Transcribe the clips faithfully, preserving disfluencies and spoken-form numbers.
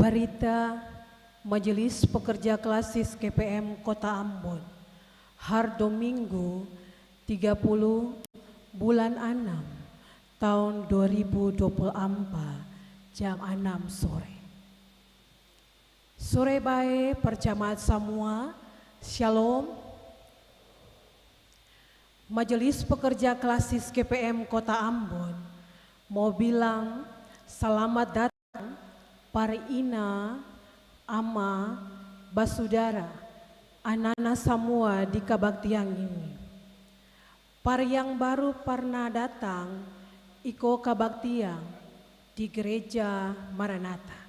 Barita Majelis Pekerja Klasis G P M Kota Ambon, Hardo Minggu, tiga puluh bulan anam, taong dua ribu dua puluh ampa, jam anam sore. Sore bae par jamaat samua, Syalom. Majelis Pekerja Klasis G P M Kota Ambon mo bilang salamat datang par ina, ama, basudara, anana samua di kabaktian ini. Par yang baru parna datang iko kabaktian di Gereja Maranatha,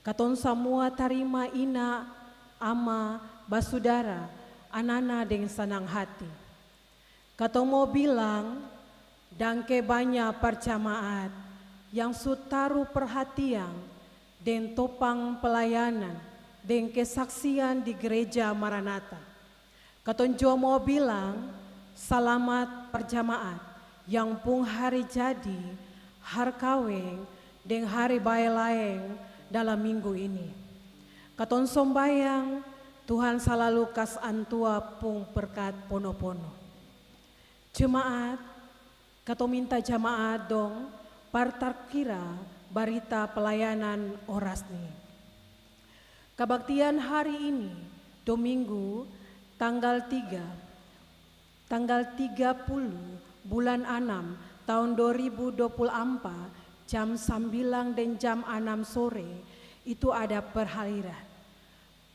katong samua tarima ina, ama, basudara, anana deng sanang hati. Katong mo bilang, dangke banya par jamaat yang su taru perhatian deng topang pelayanan deng kesaksian di Gereja Maranatha. Katong jua mo bilang, salamat par jamaat yang pung hari jadi, har kaweng, deng hari bae laeng dalam minggu ini. Katong sombayang, Tuhan salalu kas antua pung berkat pono-pono. Jemaat, katong minta jamaat dong par tarkira barita pelayanan orasni. Kabaktian hari ini, Dominggu, tanggal tiga, tanggal tiga puluh bulan anam taong dua ribu dua puluh ampa, jam sambilang deng jam anam sore, itu ada perhaliran.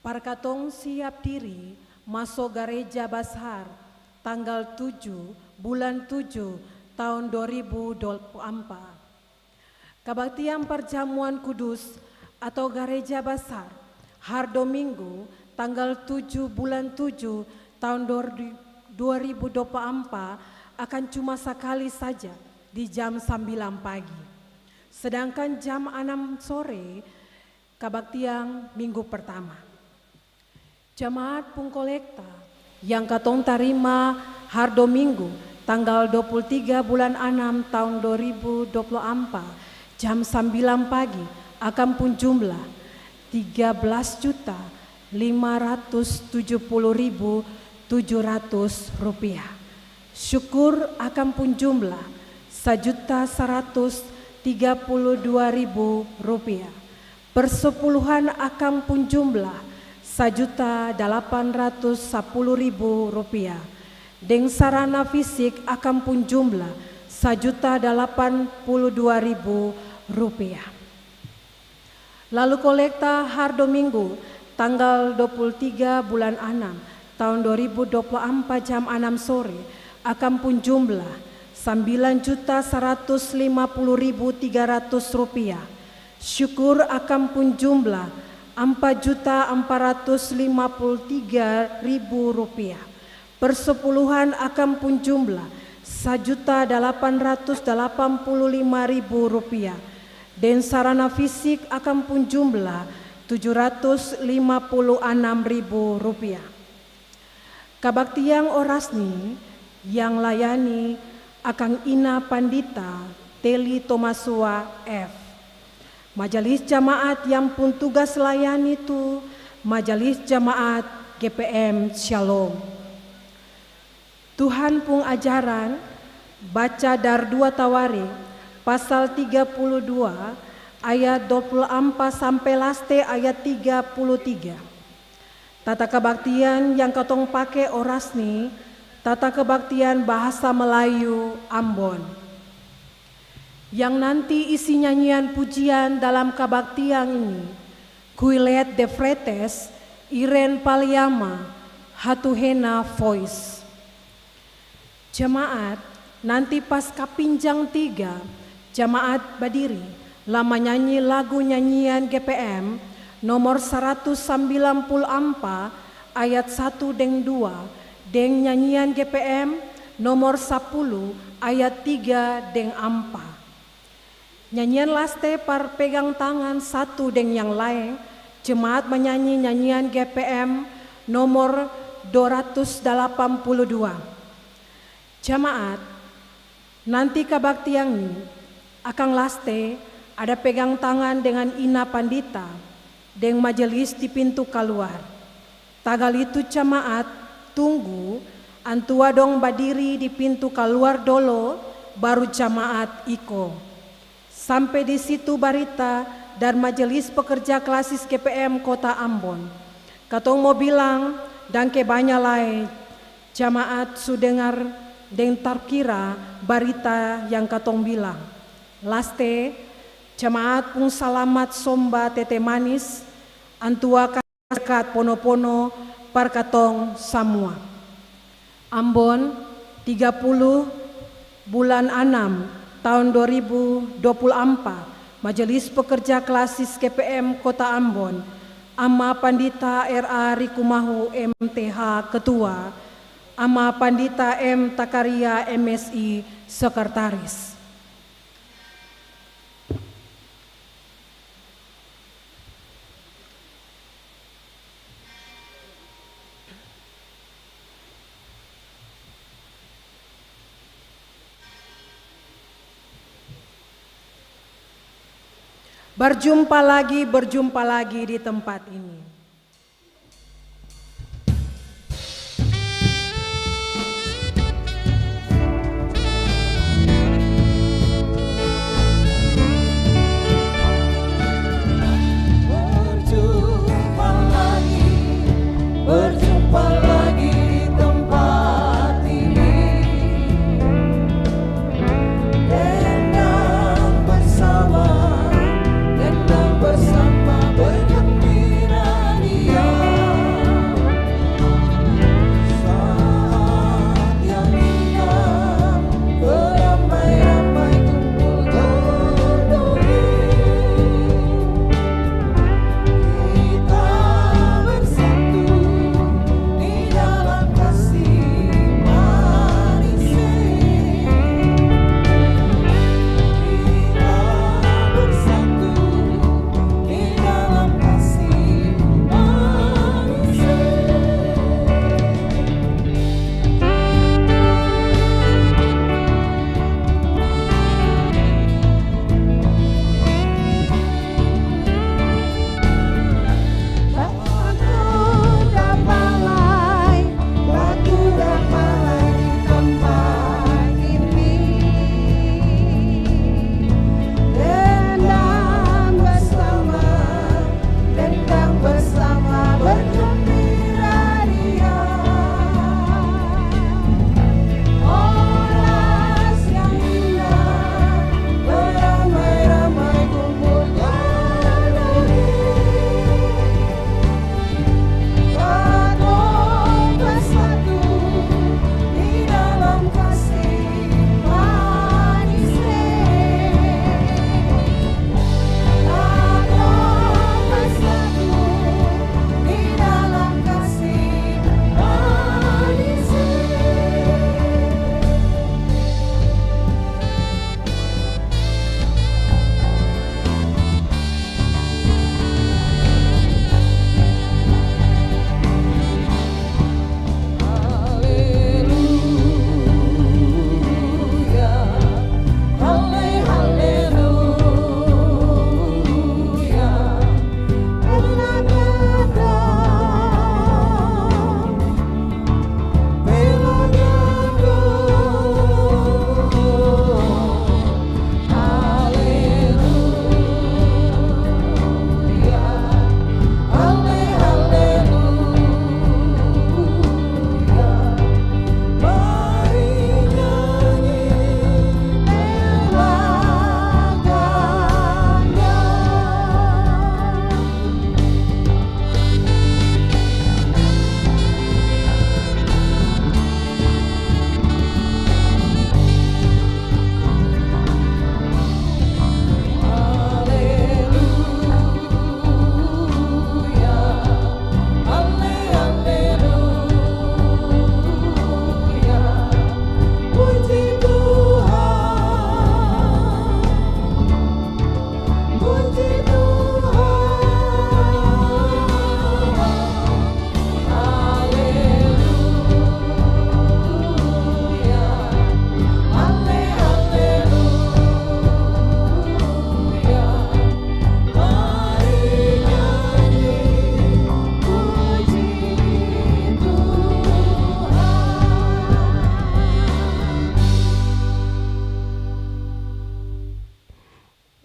Par katong siap diri maso gareja basar tanggal tuju bulan tuju taong dua ribu dua puluh ampa. Kabaktian parjamuan kudus atau gareja basar har Dominggu tanggal tuju bulan tuju taong dua ri-, dua ribu dua puluh ampa akan cuma sakali saja di jam sambilang pagi. Sedangkan jam anam sore kabaktian minggu pertama. Jamaat pung kolekta yang katong tarima har Dominggu, tanggal dua puluh tiga bulan anam taong dua ribu dua puluh ampa, jam sambilang pagi, akang pung jumlah tiga belas juta lima ratus tujuh puluh ribu tujuh ratus rupiah. Syukur akang pung jumlah sajuta saratus tiga puluh dua ribu rupiah. Persepuluhan akang pung jumlah sajuta dalapan ratus sapuluh ribu rupiah. Deng sarana fisik akang pung jumlah sajuta dalapan puluh dua ribu rupiah. Lalu kolekta har Dominggu, tanggal dua puluh tiga bulan anam, taong dua ribu dua puluh ampa jam anam sore, akang pung jumlah sambilan juta saratus lima puluh ribu tiga ratus rupiah. Syukur akang pung jumlah ampa juta ampa ratus lima puluh tiga ribu rupiah. Persepuluhan akang pung jumlah sajuta dalapan ratus dalapan puluh lima ribu rupiah, deng sarana fisik akang pung jumlah tuju ratus lima puluh anam ribu rupiah. Kabaktian orasni yang layani akang Ina Pandita Teli Tomasua F. Majalis jamaat yang pung tugas layani tu Majalis Jamaat G P M Shalom. Tuhan pung ajaran, baca dari dua Tawarikh, pasal tiga puluh dua, ayat dua puluh ampa sampe laste ayat tiga puluh tiga. Tata kabaktian yang katong pake orasni, tata kabaktian bahasa Melayu Ambon. Yang nanti isi nyanyian pujian dalam kabaktian ini, Quilet de Fretes, Irene Paliama, Hatuhena Voice. Jemaat, nanti pas kapinjang tiga, jemaat badiri, la manyanyi lagu nyanyian G P M nomor saratus sambilan puluh ampa ayat satu deng dua, deng nyanyian G P M nomor sapuluh ayat tiga deng ampa. Nyanyian laste par pegang tangan satu deng yang laeng, jemaat manyanyi nyanyian G P M nomor dua ratus dalapan puluh dua. Jemaat, nanti kabaktian ni akang laste Ada pegang tangan dengan Ina Pandita deng majelis di pintu kaluar. Tagal itu jamaat tunggu, antua dong badiri di pintu kaluar dolo, baru jamaat iko. Sampe di situ barita dari Majelis Pekerja Klasis G P M Kota Ambon. Katong mo bilang, dangke banya lae, jamaat su dengar deng tarkira barita yang katong bilang. Laste, jamaat pung salamat somba tete manis, antua kas berkat pono-pono par katong samua. Ambon, tiga puluh bulan anam taon dua ribu dua puluh ampa, Majelis Pekerja Klasis G P M Kota Ambon, Ama Pandita R A Rikumahu M T H Ketua, Ama Pandita M Takaria M Si Sekretaris. Berjumpa lagi, berjumpa lagi di tempat ini. Berjumpa lagi, berjumpa lagi di tempat ini. Dendang bersama, dendang bersama bergembira.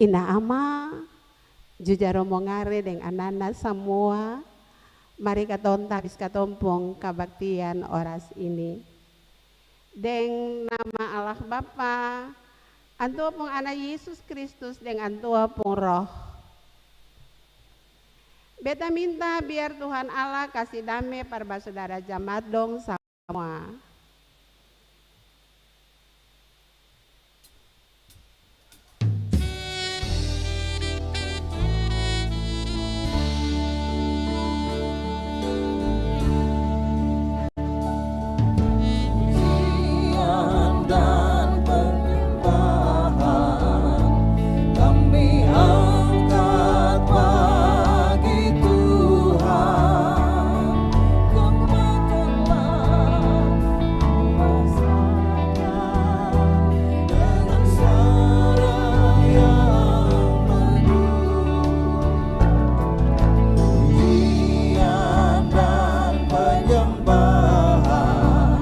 Ina ama, juja rombong are deng anana samua, mari katong tabis katong pung kabaktian oras ini. Deng nama Allah Bapa, Antua pung Ana Yesus Kristus deng Antua pung Roh. Beta minta biar Tuhan Allah kasi dame par basudara jamaat dong samua. Pujian dan penyembahan kami angkat bagi Tuhan. Kemuliaan dengan suara yang merdu, pujian dan penyembahan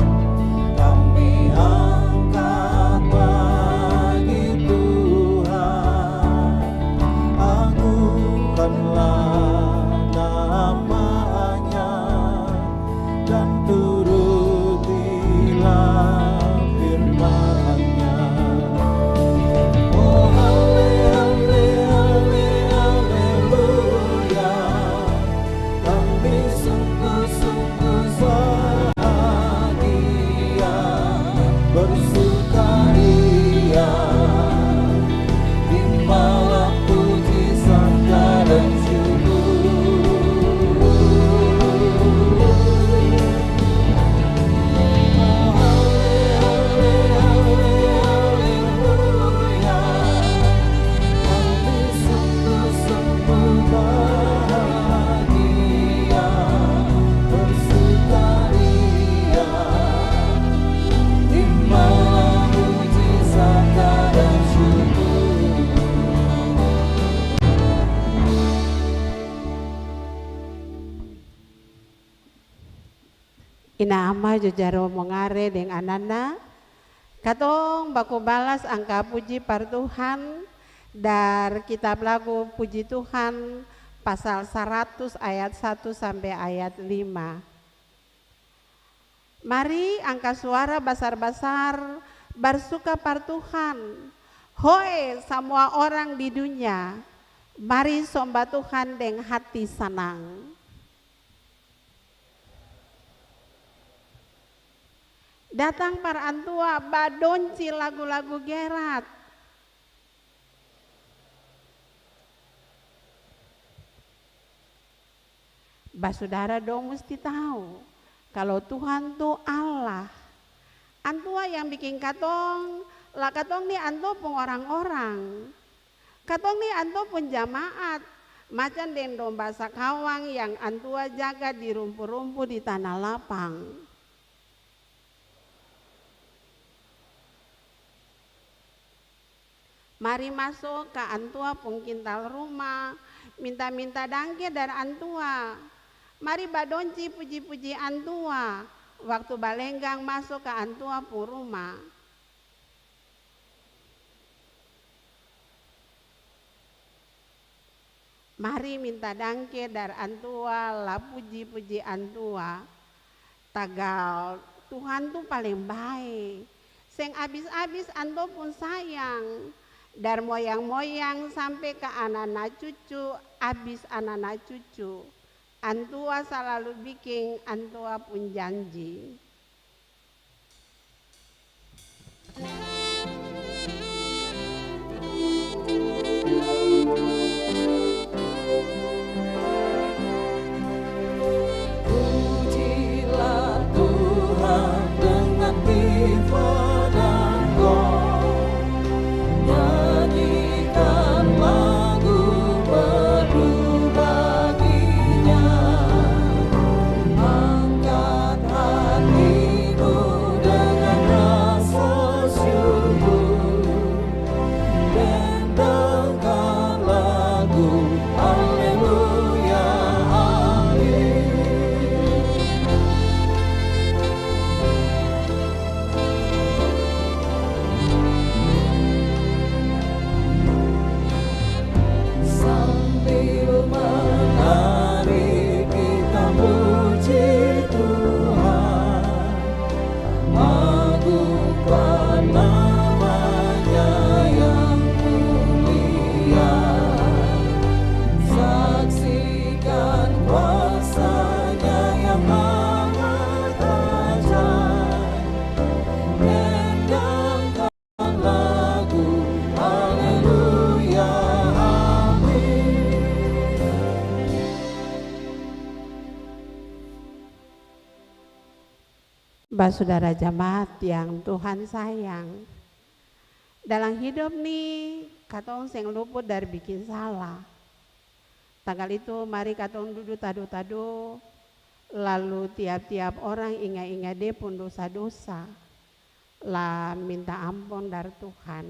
kami angkat bagi Tuhan. Agungkanlah nama-Nya dan turutilah firman-Nya. Oh, hale, hale, hale, haleluya. Kami sungguh-sungguh bahagia, bersukaria. Imbahlah puji, sangka dan syukur. Ina ama, juja rombong are deng anana, katong baku balas angka puji par Tuhan dari kitab lagu Puji Tuhan pasal saratus ayat satu sampe ayat lima. Mari angka suara basar-basar, barsuka par Tuhan. Hoe, samua orang di dunia, mari somba Tuhan deng hati sanang. Datang par Antua badonci lagu-lagu gerat. Basudara dong musti tau, kalo Tuhan tu Allah. Antua yang biking katong, la katong ni Antua pung orang-orang. Katong ni Antua pung jamaat, macam deng domba sakawang yang Antua jaga di rumpu-rumpu di tana lapang. Mari maso ka Antua pung kintal ruma, minta-minta dangke dari Antua. Mari badonci puji-puji Antua, waktu balenggang maso ka Antua pung ruma. Mari minta dangke dari Antua, la puji-puji Antua. Tagal Tuhan tu paleng bae. Seng abis-abis Antua pung sayang. Dari moyang-moyang sampe ka anana cucu, abis anana cucu. Antua salalu biking Antua pung janji. Pujilah Tuhan dengan viva dan gong, nyanyikan lagu merdu bagi-Nya, angkat hati Sudara-sudara jemaat yang Tuhan sayang, dalam hidup ni katong seng luput dari biking salah. Tagal itu, mari katong dudu tado-tado, lalu tiap-tiap orang inga-inga dia pung dosa-dosa, la minta ampong dari Tuhan.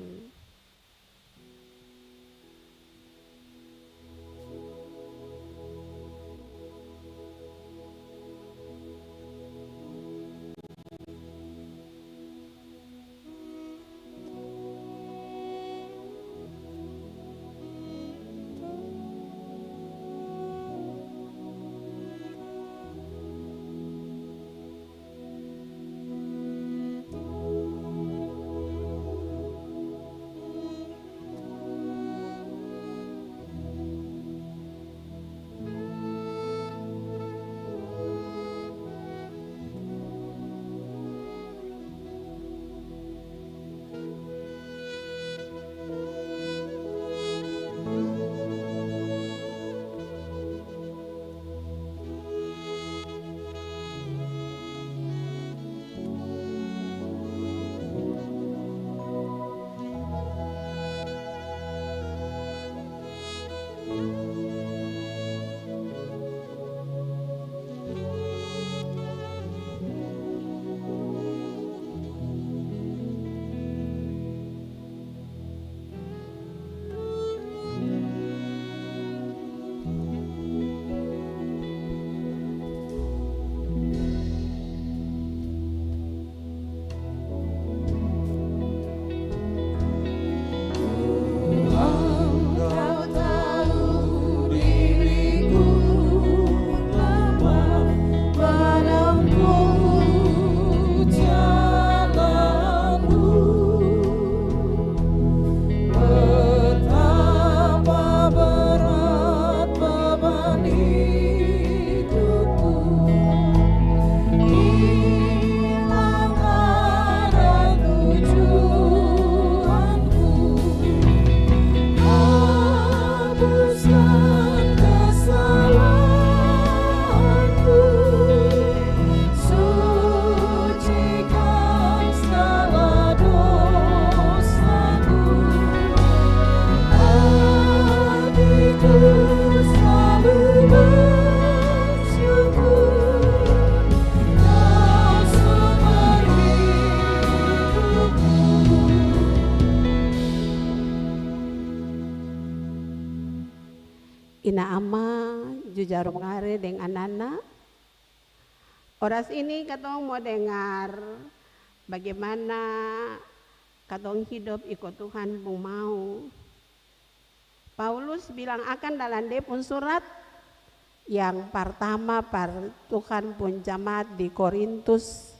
Betapa berat beban hidupku, hilang arah tujuanku. Hapuskan kesalahanku, sucikan segala dosaku. Hatiku selalu bersyukur, Kau sumber hidupku. Ina ama, ju jarum ngare deng anana. Oras ini katong mo dengar bagimana katong hidop iko Tuhan pung mau. Paulus bilang akang dalam dia pung surat yang partama par Tuhan pung jamaat di Korintus,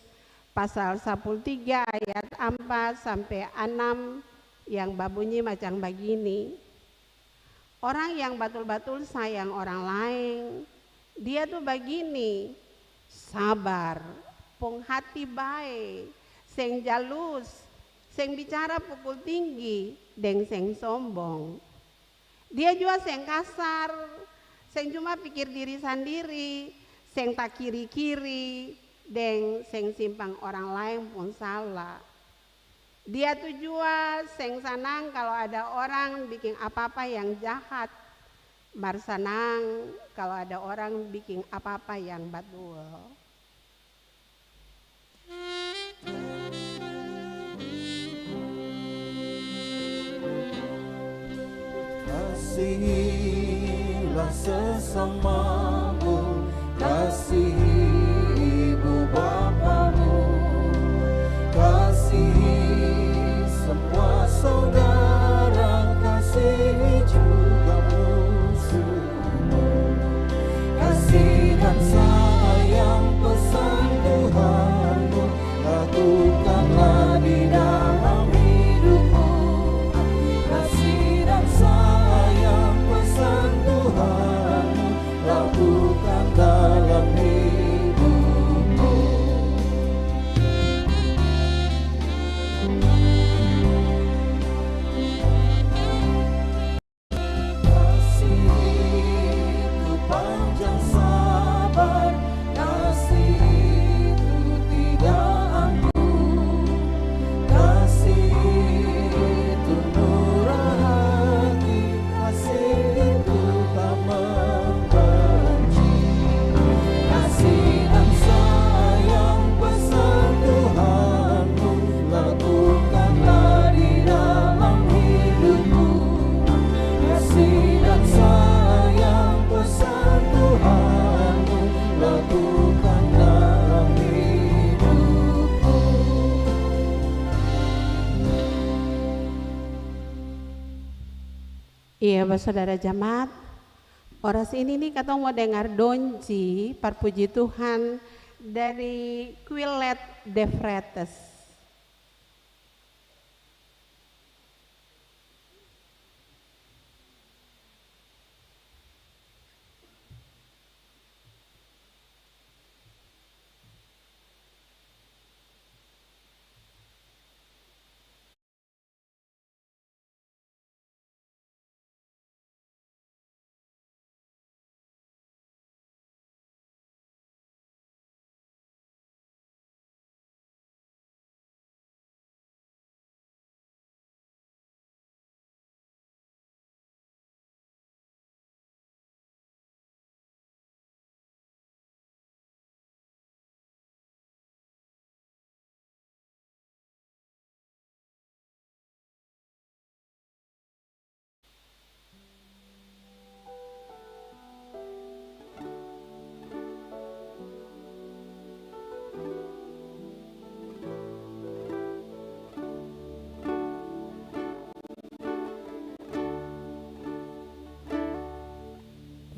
pasal sapuluh tiga ayat ampa sampe anam, yang babunyi macam bagini. Orang yang batul-batul sayang orang laeng, dia tu bagini, sabar, pung hati bae, seng jalus, seng bicara pukul tinggi, deng seng sombong. Dia jua seng kasar, seng cuma pikir diri sandiri, seng takiri-kiri, deng seng simpang orang laeng pung sala. Dia tu jua seng sanang kalo ada orang biking apa-apa yang jahat, mar sanang kalo ada orang biking apa-apa yang batul. Kasihilah sesamamu, kasihi ibu bapamu, kasihi semua saudara, kasihi juga musuh. Kasih dan sayang pesan Tuhanmu, lakukanlah di dalam hidupmu. Kasih dan sayang pesan Tuhanmu, lakukan dalam hidupmu. Iya, basudara jemaat, oras ini ni katong mo dengar donji par puji Tuhan dari Quillette de Freitas.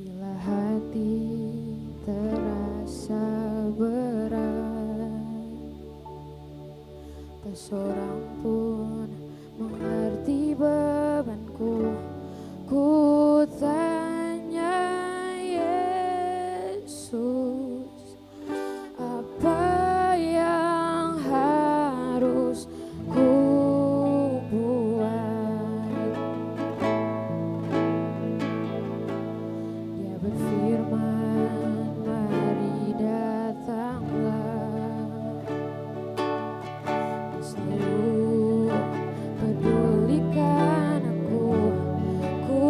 Bila hati terasa berat, tak seorang pun mengerti bebanku. Ku tanya Yesus, apa yang harus ku buat? Dia berfirman, "Mari datanglah." Selalu pedulikan aku, ku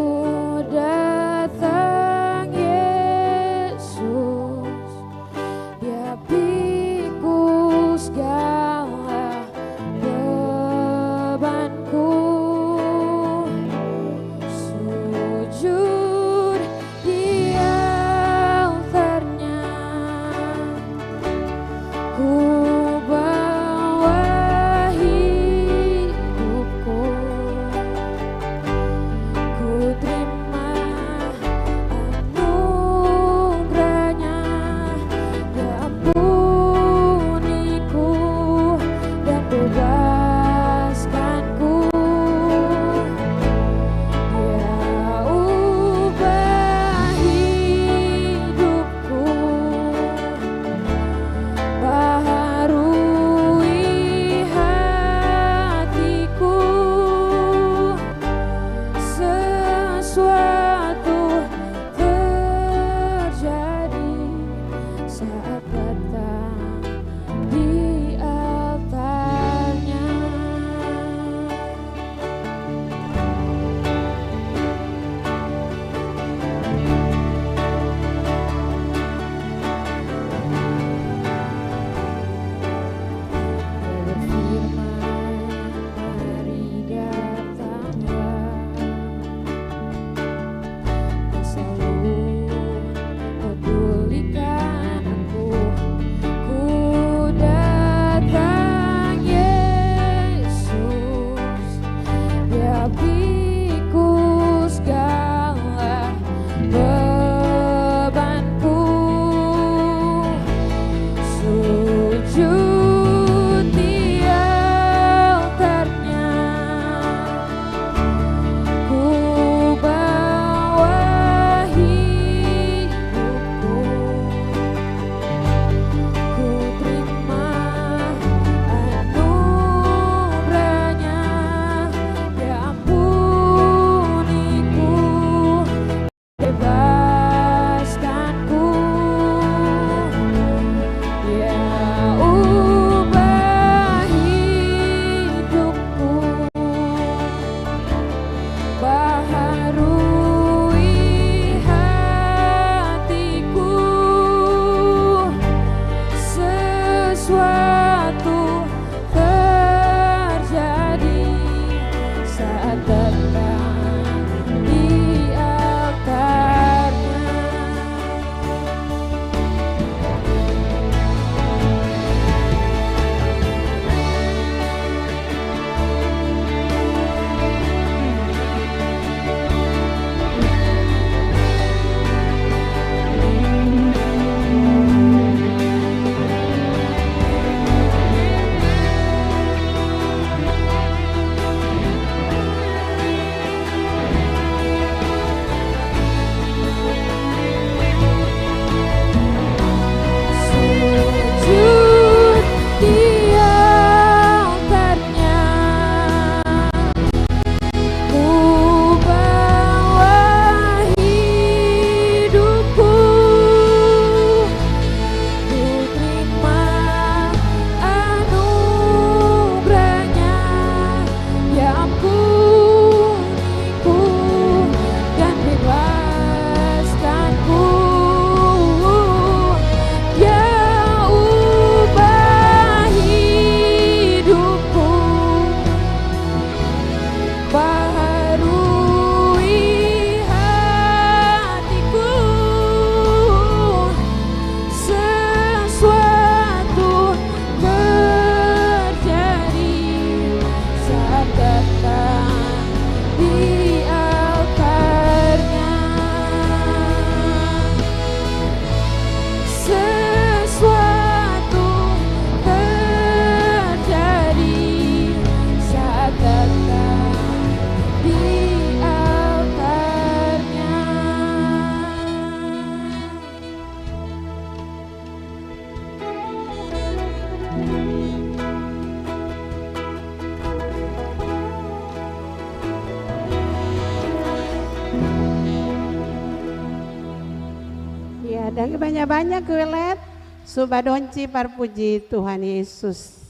Deng banya-banya kuilet, su badonci par puji Tuhan Yesus.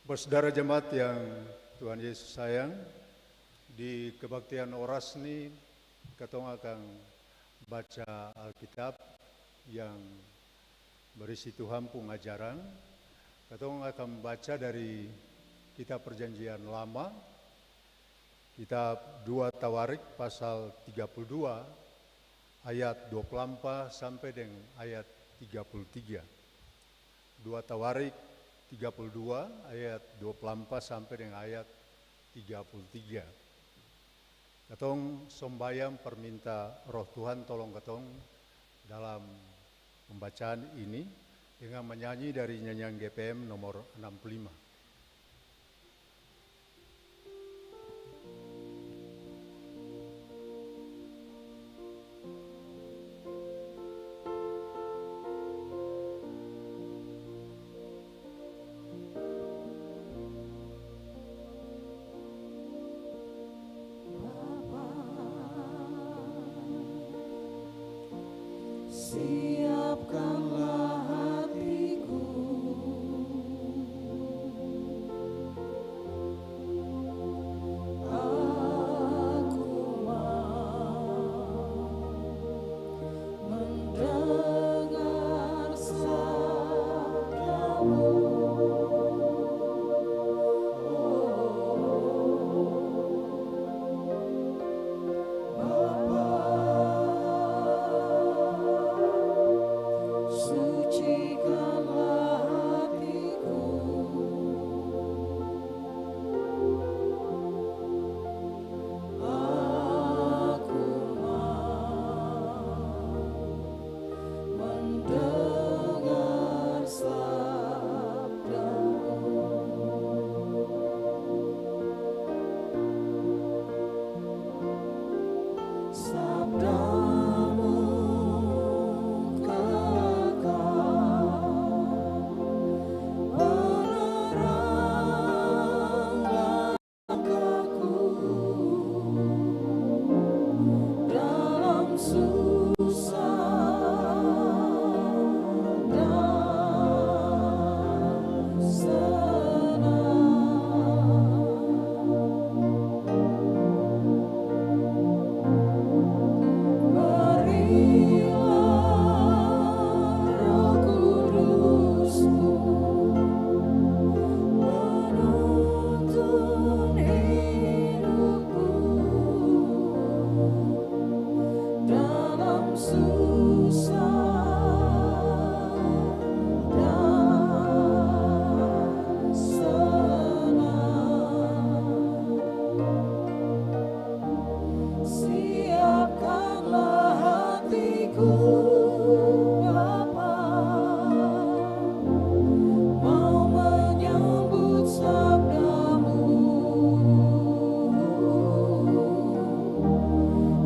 Basudara jemaat yang Tuhan Yesus sayang, di kebaktian oras ni, katong akan baca Alkitab yang berisi Tuhan pung ajaran. Katong akan baca dari Kitab Perjanjian Lama, Kitab dua Tawarik pasal tiga puluh dua ayat dua puluh ampa sampe deng ayat tiga puluh tiga. Dua Tawarik tiga puluh dua ayat dua puluh ampa sampe deng ayat tiga puluh tiga. Katong sombayang par minta Roh Tuhan tolong katong dalam pembacaan ini dengan manyanyi dari nyanyian G P M nomor enam puluh lima. Bapa, siapkanlah hatiku. Aku mau mendengar sabdamu. Oh, Bapa, sucikanlah hatiku. Aku mau mendengar sabdamu. Sabdamu kekal, penerang langkahku dalam susah dan senang. Berilah Roh Kudus-Mu menuntun hidupku dalam susah dan senang. Siapkanlah hatiku, Bapa, mau menyambut sabdamu.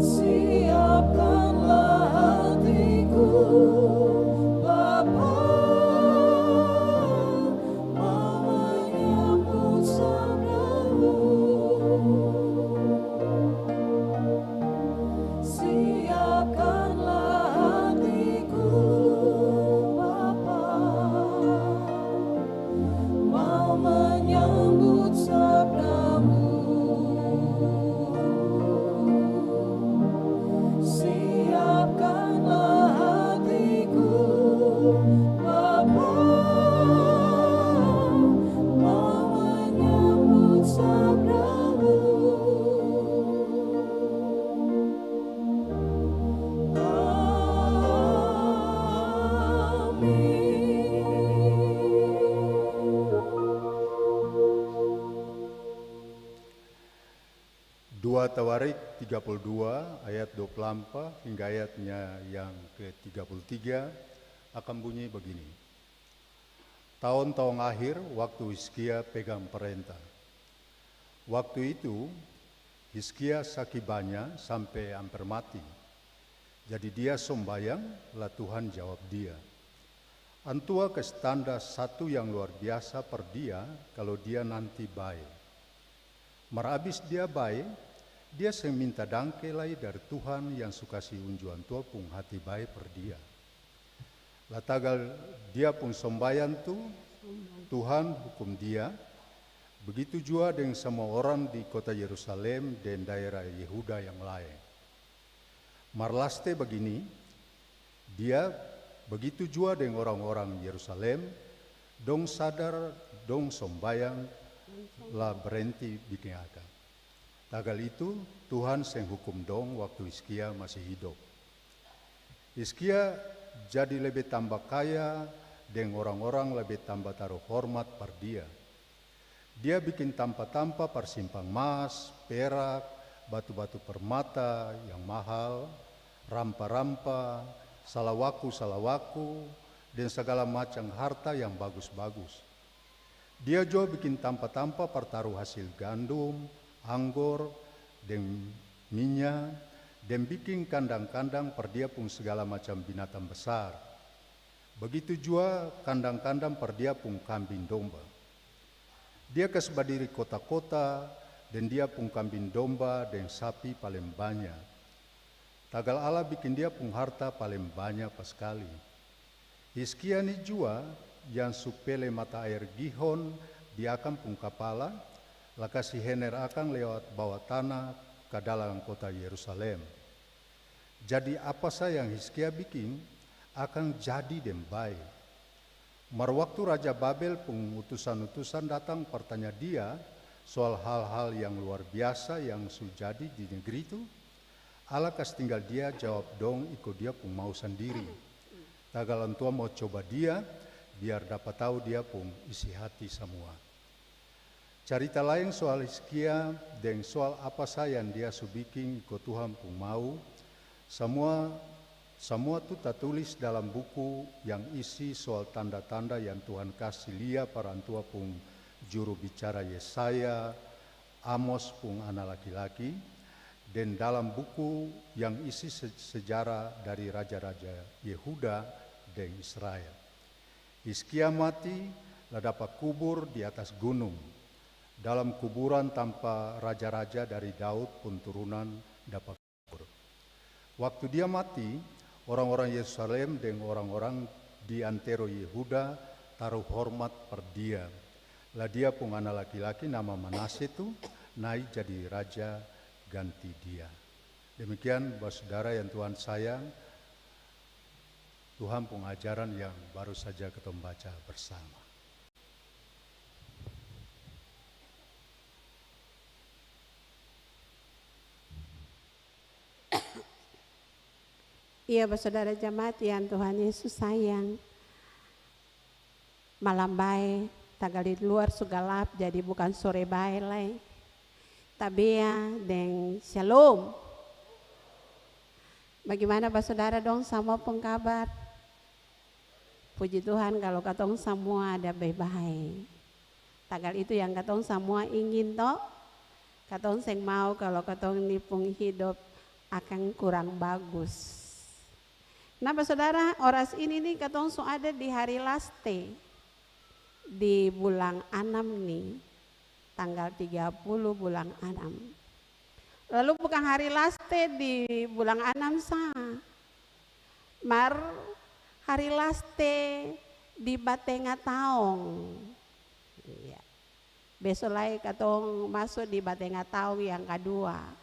Siapkanlah hatiku, Bapa, mau menyambut sabdamu. Siapkanlah hatiku, Bapa, mau menyambut sabdamu. Siapkanlah hatiku, Bapa, mau menyambut sabdamu. Amin. Dua Tawarik tiga puluh dua ayat dua puluh ampa hingga ayatnya yang ke tiga puluh tiga akan bunyi bagini. Taong-taong akhir waktu Hizkia pegang parenta. Waktu itu, Hizkia saki banya sampe amper mati. Jadi dia sombayang, la Tuhan jawab dia. Antua kas tanda satu yang luar biasa par dia, kalo dia nanti bae. Mar abis dia bae, dia seng minta dangke lai dari Tuhan yang su kasi unju antua pung hati bae par dia. La tagal dia pung sombayang tu, Tuhan hukum dia, begitu jua deng samua orang di kota Yerusalem deng daera Yehuda yang laeng. Mar laste bagini, dia, bagitu jua deng orang-orang Yerusalem, dong sadar dong sombayang la brenti biking akang. Tagal itu, Tuhan seng hukum dong waktu Hizkia masi hidop. Hizkia jadi lebe tamba kaya deng orang-orang lebe tamba taru hormat par dia. Dia biking tampa-tampa par simpang mas, perak, batu-batu permata yang mahal, rampa-rampa, salawaku-salawaku, deng sagala macam harta yang bagus-bagus. Dia jua biking tampa-tampa par taru hasil gandum, anggor, deng minya, deng biking kandang-kandang par dia pung sagala macam binatang basar. Bagitu jua kandang-kandang par dia pung kambing domba. Dia kas badiri kota-kota deng dia pung kambing domba deng sapi paleng banya. Tagal Allah biking dia pung harta paleng banya paskali. Hizkia ni jua yang su pele mata aer Gihon di akang pung kapala, la kasi hener akang lewat bawa tana ka dalam kota Yerusalem. Jadi apa sa yang Hizkia biking, akang jadi deng bae. Mar waktu raja Babel pung utusan-utusan datang par tanya dia soal hal-hal yang luar biasa yang su jadi di negri itu, Allah kas tinggal dia jawab dong iko dia pung mau sandiri. Tagal antua mau coba dia, biar dapa tau dia pung isi hati samua. Carita laeng soal Hizkia deng soal apa sa yang dia su biking iko Tuhan pung mau, samua, samua tu tatulis dalam buku yang isi soal tanda-tanda yang Tuhan kasi lia par antua pung juru bicara Yesaya, Amos pung ana laki-laki, deng dalam buku yang isi se-, sejarah dari raja-raja Yehuda deng Israel. Hizkia mati, la dapa kubur di atas gunung, dalam kuburan tampa raja-raja dari Daud pung turunan dapa kubur. Waktu dia mati, orang-orang Yerusalem deng orang-orang di antero Yehuda taru hormat par dia. La dia pung ana laki-laki nama Manasye tu nae jadi raja ganti dia. Demikian, basudara yang Tuhan sayang, Tuhan pung ajaran yang baru saja katong baca bersama. Iya, basudara jemaat yang Tuhan Yesus sayang. Malam bae, tagal di luar su galap, jadi bukan sore bae lai. Tabea deng shalom. Bagimana basudara dong samua pung kabar? Puji Tuhan, kalu katong samua ada bae-bae. Tagal itu yang katong samua ingin to. Katong seng mau kalu katong ni pung hidop akang kurang bagus. Nah, basudara, oras ini ni katong su ada di hari laste di bulang anam ni, tanggal tiga puluh bulang anam. Lalu bukang hari laste di bulang anam sa, mar hari laste di batenga taong. Iya. Beso lai katong maso di batenga taong yang kadua.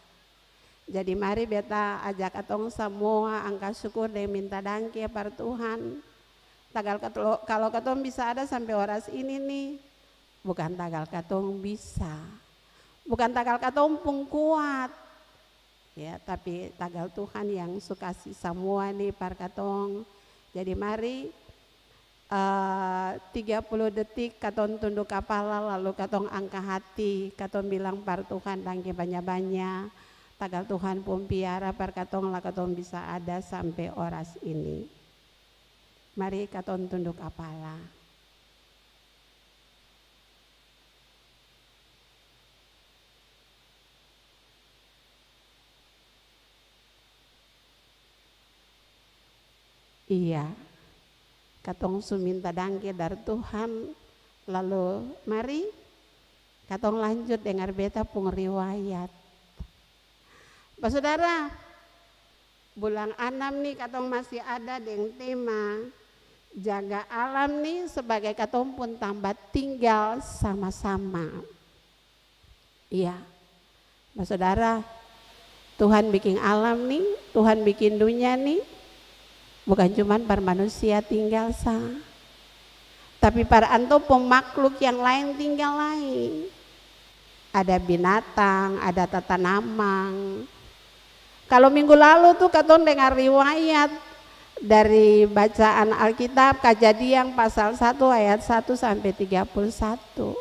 Jadi mari beta ajak katong samua angka syukur deng minta dangke par Tuhan. Tagal katlo-, kalo katong bisa ada sampe oras ini ni, bukan tagal katong bisa, bukan tagal katong pung kuat, ya, tapi tagal Tuhan yang su kasi samua ni par katong. Jadi mari, eh, tiga puluh detik katong tunduk kapala, lalu katong angka hati, katong bilang par Tuhan dangke banya-banya, tagal Tuhan pung piara par katong la katong bisa ada sampe oras ini. Mari katong tunduk kapala. Iya. Katong su minta dangke dari Tuhan, lalu mari katong lanjut dengar beta pung riwayat. Basudara, bulan anam ni katong masih ada deng tema jaga alam ni sebagai katong pung tampa tinggal sama-sama. Iya. Basudara, Tuhan biking alam ni, Tuhan biking dunia ni, bukan cuman par manusia tinggal sa, tapi par antua pung makhluk yang laeng tinggal lai. Ada binatang, ada tatanamang. Kalo minggu lalu tu katong dengar riwayat dari bacaan Alkitab, Kajadian pasal satu ayat satu sampe tiga puluh satu.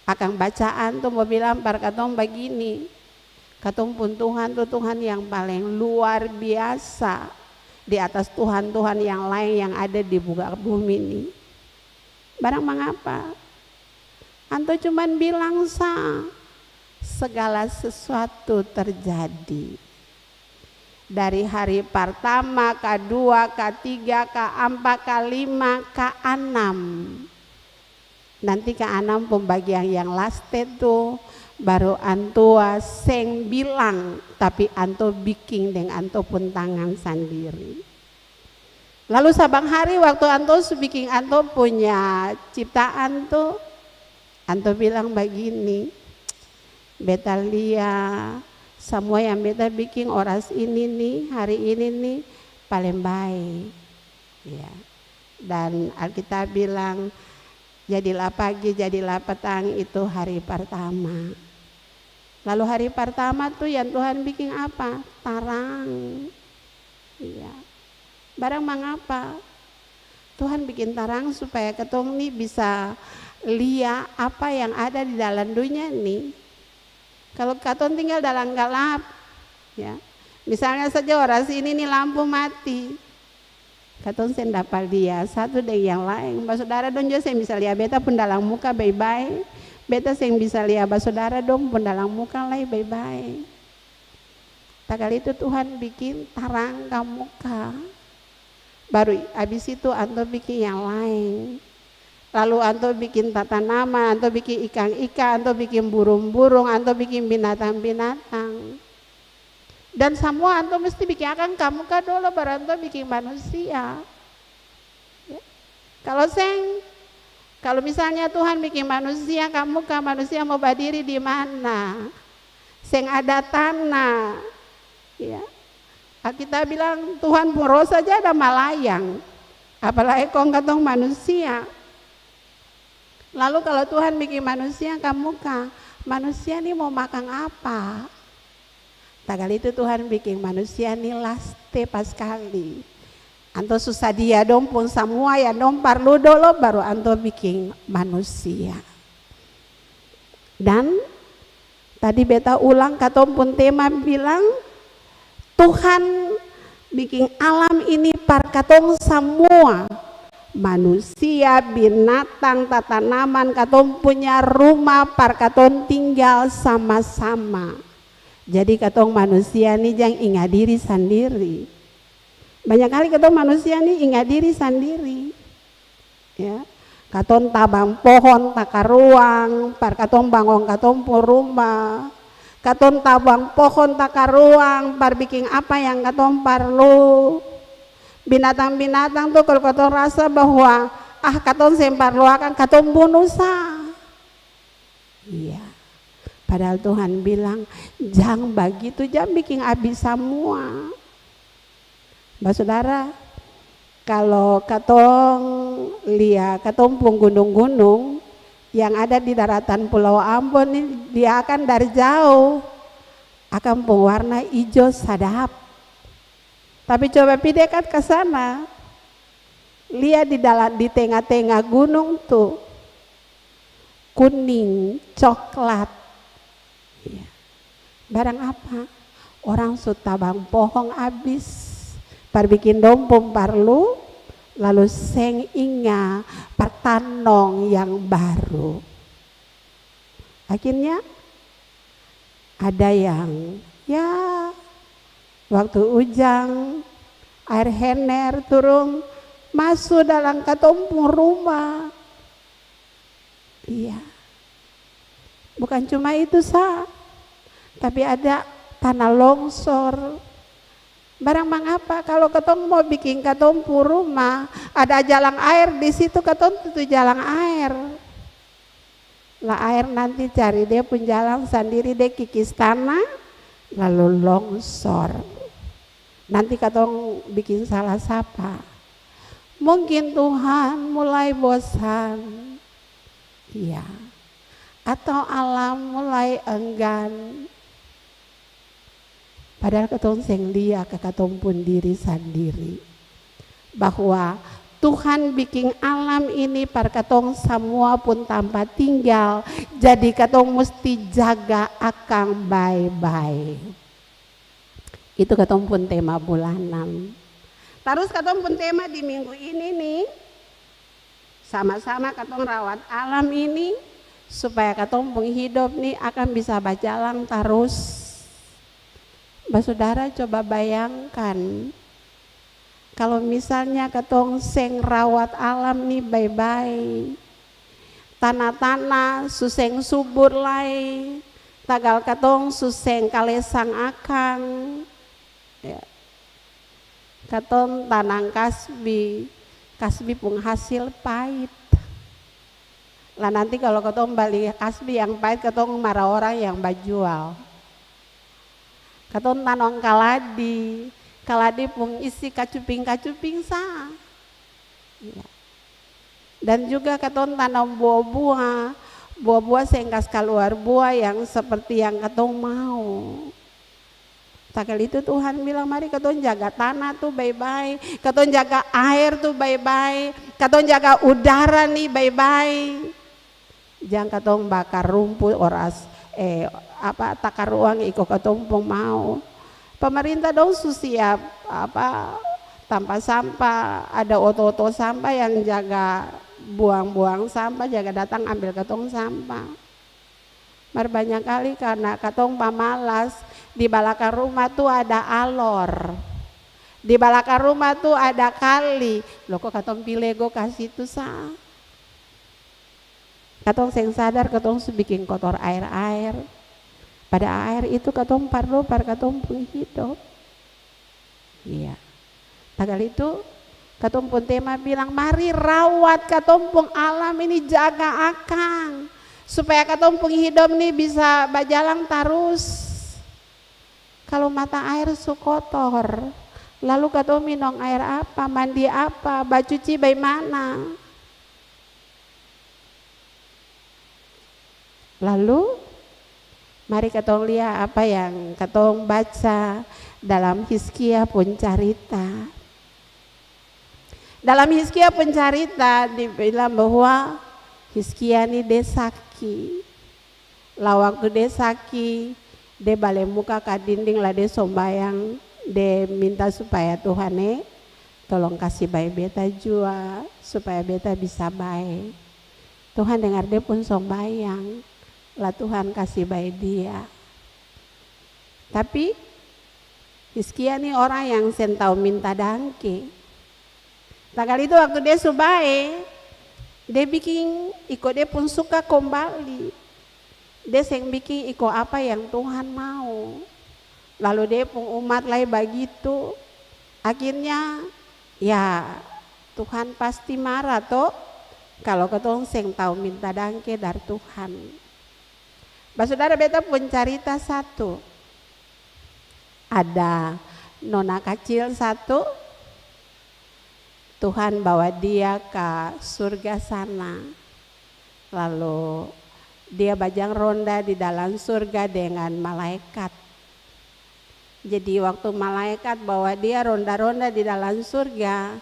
Akang bacaan tu mo bilang par katong bagini, katong pung Tuhan tu Tuhan yang paleng luar biasa di atas Tuhan-Tuhan yang laeng yang ada di muka bumi ni. Barang mangapa? Antua cuman bilang sa, segala sesuatu terjadi. Dari hari partama, kadua, katiga, kaampa, kalima, kaanam. Nanti kaanam pung bagian yang laste tu, baru antua seng bilang, tapi antua biking deng antua pung tangan sandiri. Lalu sabang hari waktu antua su biking antua punya ciptaan tu, antua bilang bagini, "Beta lia samua yang beta biking oras ini ni, hari ini ni, paleng bae." Ya. Dan Alkitab bilang, "Jadilah pagi, jadilah petang," itu hari partama. Lalu hari partama tu yang Tuhan biking apa? Tarang. Iya. Barang mangapa? Tuhan biking tarang supaya katong ni bisa lia apa yang ada di dalam dunia ni. Kalo katong tinggal dalam galap, ya, misalnya saja oras ini ni lampu mati, katong seng dapa lia satu deng yang laeng. Basudara dong jua seng bisa lia beta pung dalang muka bae-bae, beta seng bisa lia basudara dong pung dalang muka lai bae-bae. Tagal itu Tuhan biking tarang kamuka, baru abis itu antua biking yang laeng. Lalu antua biking tatanaman, antua biking ikang-ikang, antua biking burung-burung, antua biking binatang-binatang. Dan samua antua musti biking akang kamuka dolo, baru antua biking manusia. Ya. Kalo seng, kalo misalnya Tuhan biking manusia kamuka, manusia mo badiri di mana? Seng ada tanah. Ya. Alkitab bilang, Tuhan pung roh saja ada malayang. Apalai kong katong manusia. Lalu kalo Tuhan biking manusia kamuka, manusia ni mo makang apa? Tagal itu Tuhan biking manusia ni laste paskali. Antua su sadia dong pung samua yang dong parlu dolo, baru antua biking manusia. Dan tadi beta ulang, katong pung tema bilang, Tuhan biking alam ini par katong samua, manusia, binatang, tatanaman, katong punya rumah par katong tinggal sama-sama. Jadi katong manusia ni jang inga diri sandiri. Banya kali katong manusia ni inga diri sandiri. Ya. Katong tabang pohong takaruang par katong bangun katong pung rumah. Katong tabang pohong takaruang par biking apa yang katong parlu. Binatang-binatang tu kalo katong rasa bahwa, ah, katong seng parlu akang, katong bunu sa. Iya. Padahal Tuhan bilang, "Jang bagitu, jang biking abis samua." Basudara, kalo katong lia katong pung gunung-gunung yang ada di daratan Pulau Ambon ni, lia akang dari jauh, akang pung warna ijo sadap. Tapi coba pi dekat ka sana, lia di dalam, di tenga-tenga gunung tu, kuning, coklat. Iya. Barang apa? Orang su tabang pohong abis, par biking dong pung parlu, lalu seng inga par tanong yang baru. Akhirnya, ada yang, ya, waktu ujang, aer hener turung, maso dalam katong pung rumah. Iya. Bukan cuma itu sa, tapi ada tanah longsor. Barang mangapa kalo katong mo biking katong pung rumah, ada jalang aer di situ, katong tutu jalang aer. La aer nanti cari dia pung jalang sandiri, dia kikis tanah, lalu longsor. Nanti katong biking salah sapa. Mungkin Tuhan mulai bosan. Iya. Atau alam mulai enggan. Padahal katong seng lia ka katong pung diri sandiri. Bahwa Tuhan biking alam ini par katong samua pung tampa tinggal. Jadi katong musti jaga akang bae-bae. Itu katong pung tema bulanan. Tarus katong pung tema di minggu ini nih, sama-sama katong rawat alam ini, supaya katong pung hidop nih akang bisa bajalang tarus. Basudara coba bayangkan, kalo misalnya katong seng rawat alam nih bae-bae, tana-tana su seng subur lai, tagal katong su seng kalesang akang, ya. Katong tanang kasbi, kasbi pung hasil pait. La nanti kalo katong bali kasbi yang pait, katong mara orang yang bajual. Katong tanang kaladi, kaladi pung isi kacuping-kacuping sa. Iya. Dan juga katong tanam bua-bua, bua-bua seng kas kaluar bua yang seperti yang katong mau. Tagal itu Tuhan bilang, mari katong jaga tanah tu bae-bae, katong jaga aer tu bae-bae, katong jaga udara ni bae-bae. Jang katong bakar rumpu oras, eh, apa, takar uang iko katong pung mau. Pemerintah dong su siap, apa, tampa sampah, ada oto-oto sampah yang jaga buang-buang sampah, jaga datang ambil katong sampah. Mar banya kali karna katong pamalas, di balakang rumah tu ada alor, di balakang rumah tu ada kali, loko katong pi lego ka situ sa. Katong seng sadar katong su biking kotor aer-aer. Pada aer itu katong parlu par katong pung hidop. Iya. Tagal itu, katong pung tema bilang, mari rawat katong pung alam ini, jaga akang. Supaya katong pung hidop ni bisa bajalang tarus. Kalo mata aer su kotor, lalu katong minong aer apa, mandi apa, bacuci baimana? Lalu, mari katong lia apa yang katong baca dalam Hizkia pung carita. Dalam Hizkia pung carita dibilang bahwa Hizkia ni de saki. La waktu de saki, de bale muka ka dinding la de sombayang, de minta supaya Tuhan e tolong kasi bae beta jua, supaya beta bisa bae. Tuhan dengar dia pung sombayang, la Tuhan kasi bae dia. Tapi, Hizkia ni orang yang seng tau minta dangke. Tagal itu waktu dia su bae, dia biking iko dia pung suka kombali. Dia seng biking iko apa yang Tuhan mau. Lalu dia pung umat lai bagitu. Akhirnya, ya, Tuhan pasti mara to, kalo katong seng tau minta dangke dari Tuhan. Basudara, beta pung carita satu. Ada nona kacil satu, Tuhan bawa dia ka surga sana. Lalu dia bajang ronda di dalam surga dengan malaekat. Jadi, waktu malaekat bawa dia ronda-ronda di dalam surga,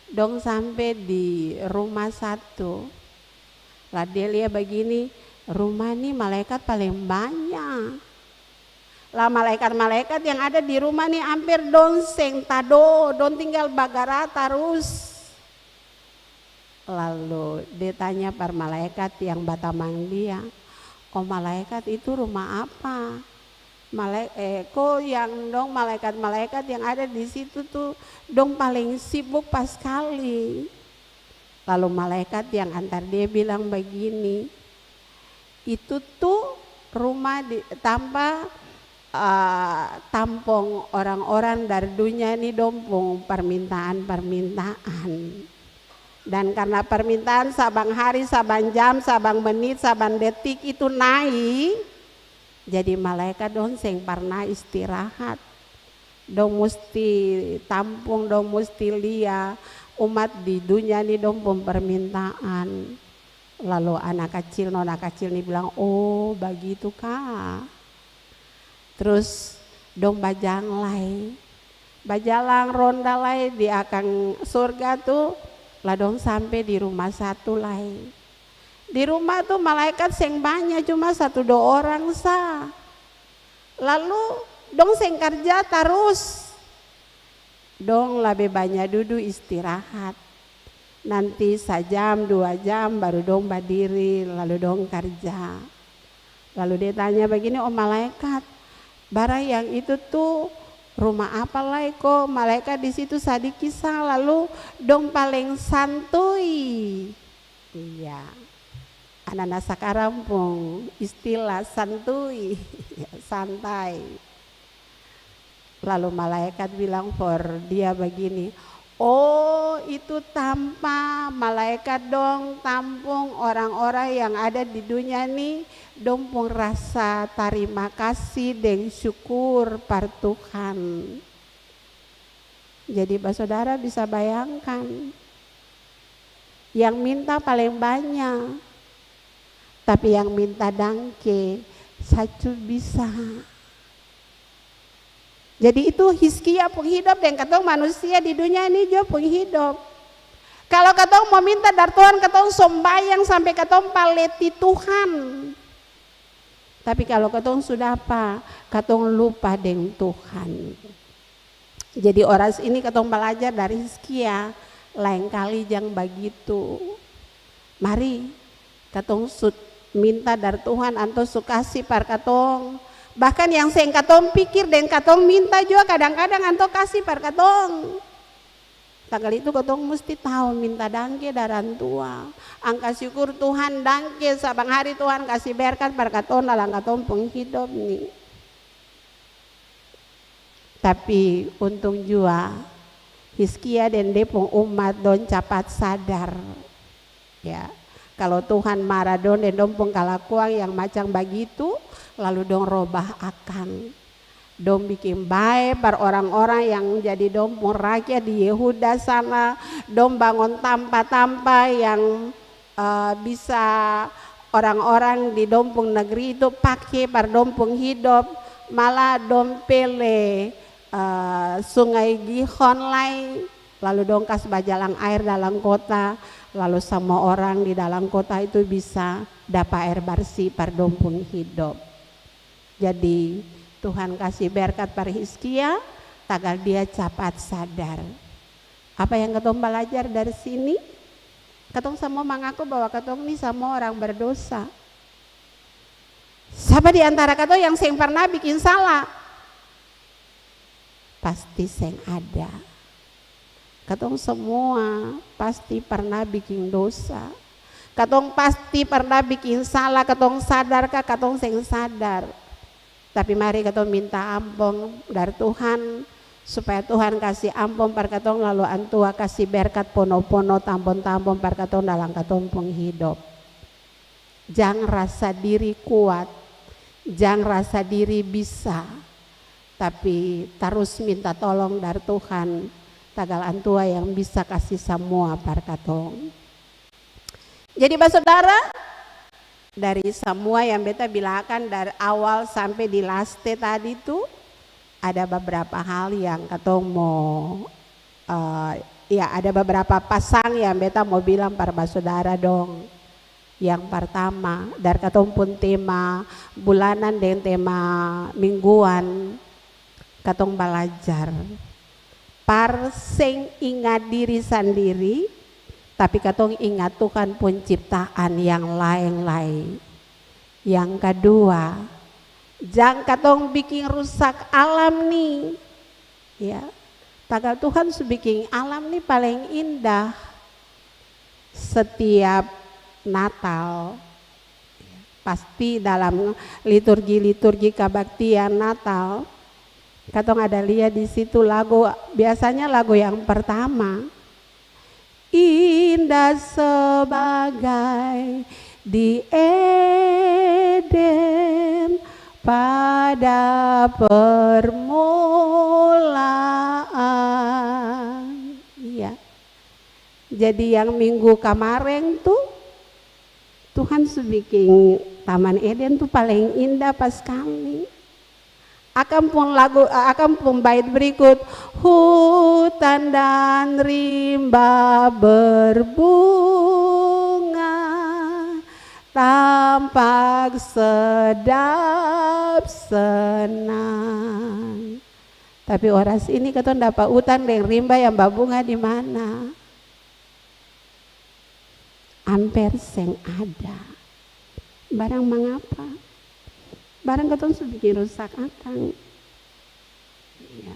dong sampe di rumah satu. La dia lia bagini, rumah ni malaekat paleng banya. La malaekat-malaekat yang ada di rumah ni amper dong seng tado, dong tinggal bagara tarus. Lalu dia tanya par malaekat yang batamang dia, "O malaekat, itu rumah apa?" Malae-, eh, ko yang dong malaekat-malaekat yang ada di situ tu dong paleng sibuk paskali. Lalu malaekat yang antar dia bilang bagini, "Itu tu rumah di, tampa, ah, tampong orang-orang dari dunia ni dong pung parmintaan-parmintaan. Dan karna parmintaan sabang hari, sabang jam, sabang menit, sabang detik itu nae, jadi malaekat dong seng parna istirahat. Dong musti tampung, dong musti lia umat di dunia ni dong pung permintaan." Lalu ana kacil, nona kacil ni bilang, "Oh, bagitu ka." Trus dong bajang lai. Bajalang ronda lai di akang sorga tu, la dong sampe di rumah satu lai. Di rumah tu malaekat seng banya, cuma satu dua orang sa. Lalu dong seng karja tarus. Dong labe banya dudu istirahat. Nanti sajam, dua jam baru dong badiri, lalu dong karja. Lalu dia tanya bagini, "Oh malaekat, barang yang itu tu rumah apa lai ko?" Malaekat di situ sadiki sa, lalu dong paleng santui. Iya. Anana sakarang pung istilah santui, santai. Lalu malaekat bilang for dia bagini, "Oh, itu tampa malaekat dong tampung orang-orang yang ada di dunia ni, dong pung rasa tarima kasih deng syukur par Tuhan." Jadi basudara bisa bayangkan, yang minta paleng banya, tapi yang minta dangke satu bisa. Jadi itu Hizkia pung hidop deng katong manusia di dunia ini jua pung hidop. Kalo katong mo minta dari Tuhan, katong sombayang sampe katong paleti Tuhan. Tapi kalo katong su dapa, katong lupa deng Tuhan. Jadi oras ini katong balajar dari Hizkia, laeng kali jang bagitu. Mari katong su minta dari Tuhan anto su kasi par katong. Bahkan yang seng katong pikir deng katong minta jua kadang-kadang anto kasi par katong. Tagal itu katong musti tau minta dangke dari Antua. Angka syukur Tuhan, dangke sabang hari Tuhan kasi berkat par katong dalam katong pung hidop ni. Tapi untung jua Hizkia deng dia pung umat dong capat sadar. Ya, kalo Tuhan mara dong deng dong pung kalakuan yang macam bagitu, lalu dong robah akang. Dong biking bae par orang-orang yang jadi dong pung rakyat di Yehuda sana, dong bangun tampa-tampa yang, eh, bisa orang-orang di dong pung negeri itu pake par dong pung hidop, malah dong pele, eh, sungai Gihon lai, lalu dong kas bajalang aer dalam kota, lalu samua orang di dalam kota itu bisa dapa aer barsi par dong pung hidop. Jadi, Tuhan kasi berkat par Hizkia, tagal dia capat sadar. Apa yang katong balajar dari sini? Katong samua mangaku bahwa katong ni samua orang berdosa. Sapa di antara katong yang seng parna biking sala? Pasti seng ada. Katong samua pasti parna biking dosa. Katong pasti parna biking sala, katong sadar ka katong seng sadar. Tapi mari katong minta ampong dari Tuhan, supaya Tuhan kasi ampong par katong, lalu Antua kasi berkat pono-pono, tambong-tambong par katong dalam katong pung hidop. Jang rasa diri kuat, jang rasa diri bisa, tapi tarus minta tolong dari Tuhan, tagal Antua yang bisa kasi samua par katong. Jadi, basudara, dari samua yang beta bilang akang dari awal sampe di laste tadi tu, ada beberapa hal yang katong mo, eh, ya, ada beberapa pasang yang beta mo bilang par basudara dong. Yang partama, dari katong pung tema bulanan deng tema mingguan, katong balajar par seng inga diri sandiri, tapi katong inga Tuhan pung ciptaan yang laeng lai. Yang kadua, Jang katong biking rusak alam ni. Ya, tagal Tuhan su biking alam ni paleng indah. Setiap Natal, pasti dalam liturgi-liturgi kabaktian Natal, katong ada lia di situ lagu, biasanya lagu yang pertama, "Indah sebagai di Eden pada permulaan." Iya. Jadi yang minggu kamareng tu, Tuhan su biking Taman Eden tu paleng indah pa skali. Akang pung lagu, akang pung bait berikut, "Hutan dan rimba berbunga, tampak sedap senang." Tapi oras ini katong dapa utang deng rimba yang babunga di mana? Amper seng ada. Barang mangapa? Barang katong su biking rusak akang. Iya.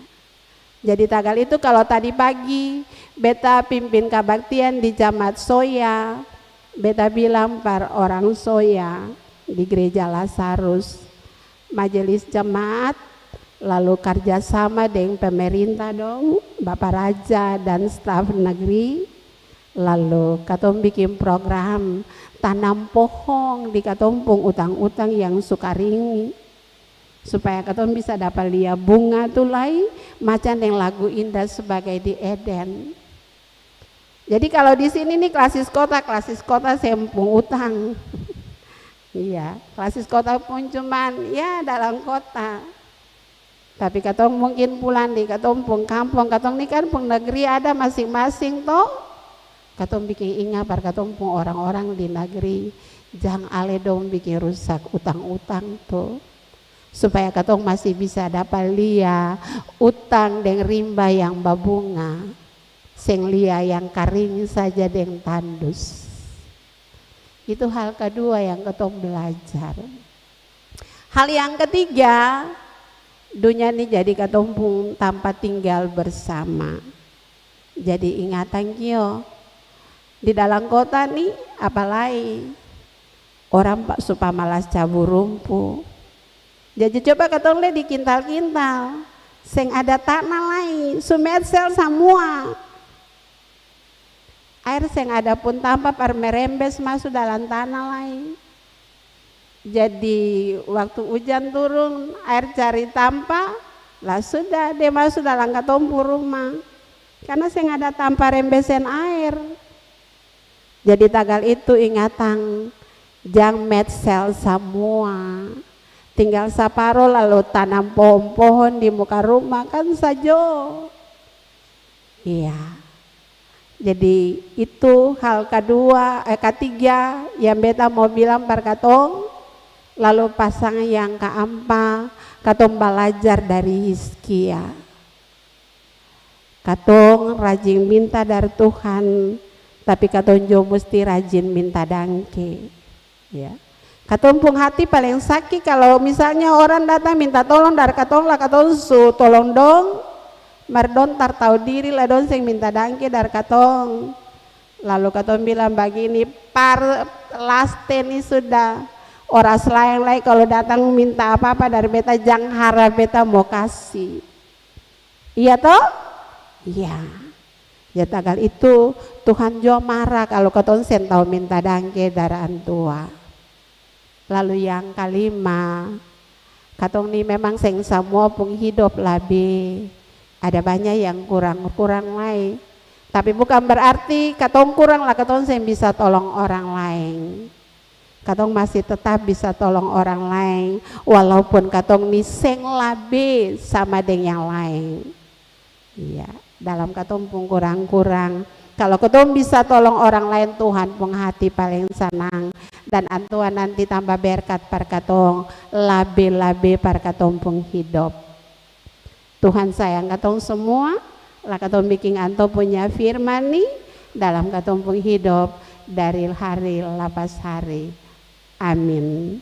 Jadi tagal itu, kalo tadi pagi beta pimpin kabaktian di Jamaat Soya, beta bilang par orang Soya di Gereja Lazarus, majelis jemaat, lalu karjasama deng pemerintah dong, Bapa Raja dan staf negeri, lalu katong biking program tanam pohong di katong pung utang-utang yang su karing, supaya katong bisa dapa lia bunga tu lai macam deng lagu indah sebagai di Eden. Jadi, kalo di sini nih, klasis kota, klasis kota seng pung utang. Iya, klasis kota pun cuman, ya, dalam kota. Tapi katong mungkin pulang di katong pung kampong, katong ni kan pung negeri ada masing-masing to. Katong biking inga par katong pung orang-orang di negeri, jang ale dong biking rusak utang-utang to. Supaya katong masih bisa dapa lia utang deng rimba yang babunga. Seng lia yang karing saja deng tandus. Itu hal kadua yang katong belajar. Hal yang ketiga, dunia ni jadi katong pung tampa tinggal bersama. Jadi ingatan kio, di dalam kota ni apalai orang pa-, su pamalas cabu rumpu. Jadi coba katong lia di kintal-kintal, seng ada tanah lai, su metsel samua. Aer seng ada pun tampa par merembes maso dalam tanah lai. Jadi waktu ujan turun, aer cari tampa, lah sudah, dia maso dalam katong pung rumah. Karna seng ada tampa rembesen aer. Jadi tagal itu ingatang, jang metsel samua. Tinggal saparo lalu tanam pohon-pohon di muka rumah, kan sajo. Iya. Jadi itu hal kadua, eh, katiga yang beta mo bilang par katong. Lalu pasang yang kaampa, katong balajar dari Hizkia. Katong rajin minta dari Tuhan, tapi katong jua musti rajin minta dangke. Ya. Katong pung hati paleng saki kalo misalnya orang datang minta tolong dari katong, la katong su tolong dong, mar dong tar tau diri, la dong seng minta dangke dari katong. Lalu katong bilang bagini, par laste ni sudah, oras laeng lai kalo datang minta apa-apa dari beta, jang harap beta mo kasi. Iya to? Iya. Ya, tagal itu, Tuhan jua mara kalu katong seng tau minta dangke dari antua. Lalu yang kalima, katong ni memang seng samua pung hidop labe. Ada banya yang kurang-kurang lai. Tapi bukang berarti katong kurang la katong seng bisa tolong orang laeng. Katong masih tetap bisa tolong orang laeng, walaupun katong ni seng labe sama deng yang laeng. Iya, dalam katong pung kurang-kurang. Kalo katong bisa tolong orang laeng, Tuhan pung hati paleng sanang. Dan antua nanti tamba berkat par katong, labe-labe par katong pung hidop. Tuhan sayang katong semua, la katong biking antua punya firman ni dalam katong pung hidop dari hari lapas hari. Amin.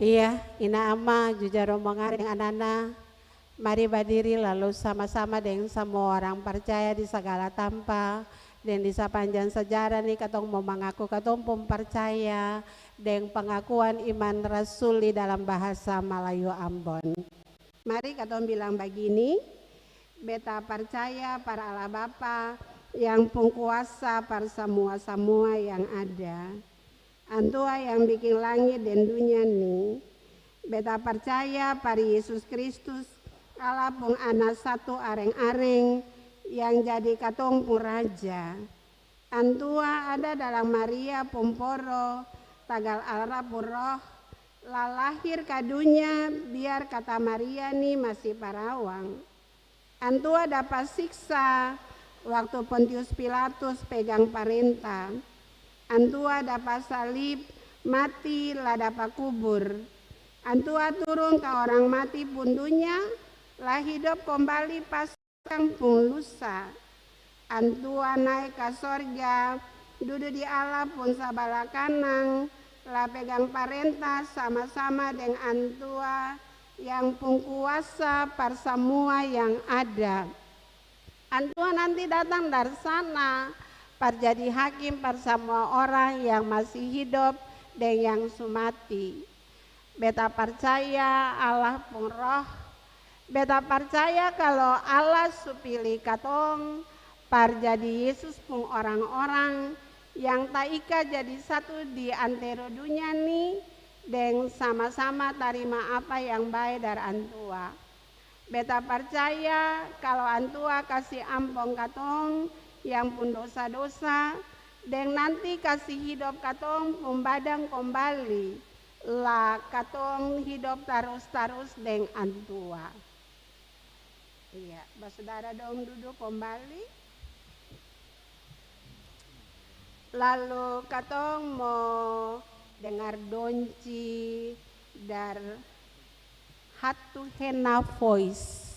Iya, Ina Ama, ju ja rombongan deng ana-ana, mari badiri lalu sama-sama deng samua orang parcaya di sagala tampa, deng di sapanjang sajarah ni katong mo mangaku katong pung parcaya deng pengakuan iman rasul di dalam bahasa Malayu Ambon. Mari katong bilang bagini, beta parcaya par Allah Bapa yang pung kuasa par samua-samua yang ada. Antua yang biking langit deng dunia ni, beta parcaya par Yesus Kristus, Allah pung Ana satu areng-areng yang jadi katong pung Raja. Antua ada dalam Maria pung poro, tagal Allah pung Roh, la lahir ka dunia biar kata Maria ni masi parawang. Antua dapa siksa waktu Pontius Pilatus pegang parenta. Antua dapa salib, mati, la dapa kubur. Antua turung ka orang mati pung dunia, la hidop kombali pas akang pung lusa. Antua nae ka sorga, dudu di Allah pung sabala kanang, la pegang parenta sama-sama deng Antua yang pung kuasa par samua yang ada. Antua nanti datang dari sana par jadi hakim par samua orang yang masih hidop deng yang su mati. Beta parcaya Allah pung Roh. Beta parcaya kalo Allah su pili katong par jadi Yesus pung orang-orang yang taika jadi satu di antero dunia ni deng sama-sama tarima apa yang bae dari Antua. Beta parcaya kalo Antua kasi ampong katong yang pung dosa-dosa, deng nanti kasi hidop katong pung badan kombali, la katong hidop tarus-tarus deng Antua. Iya, basudara dong dudu kombali. Lalu katong mo dengar donci dari Hatu Hena Voice.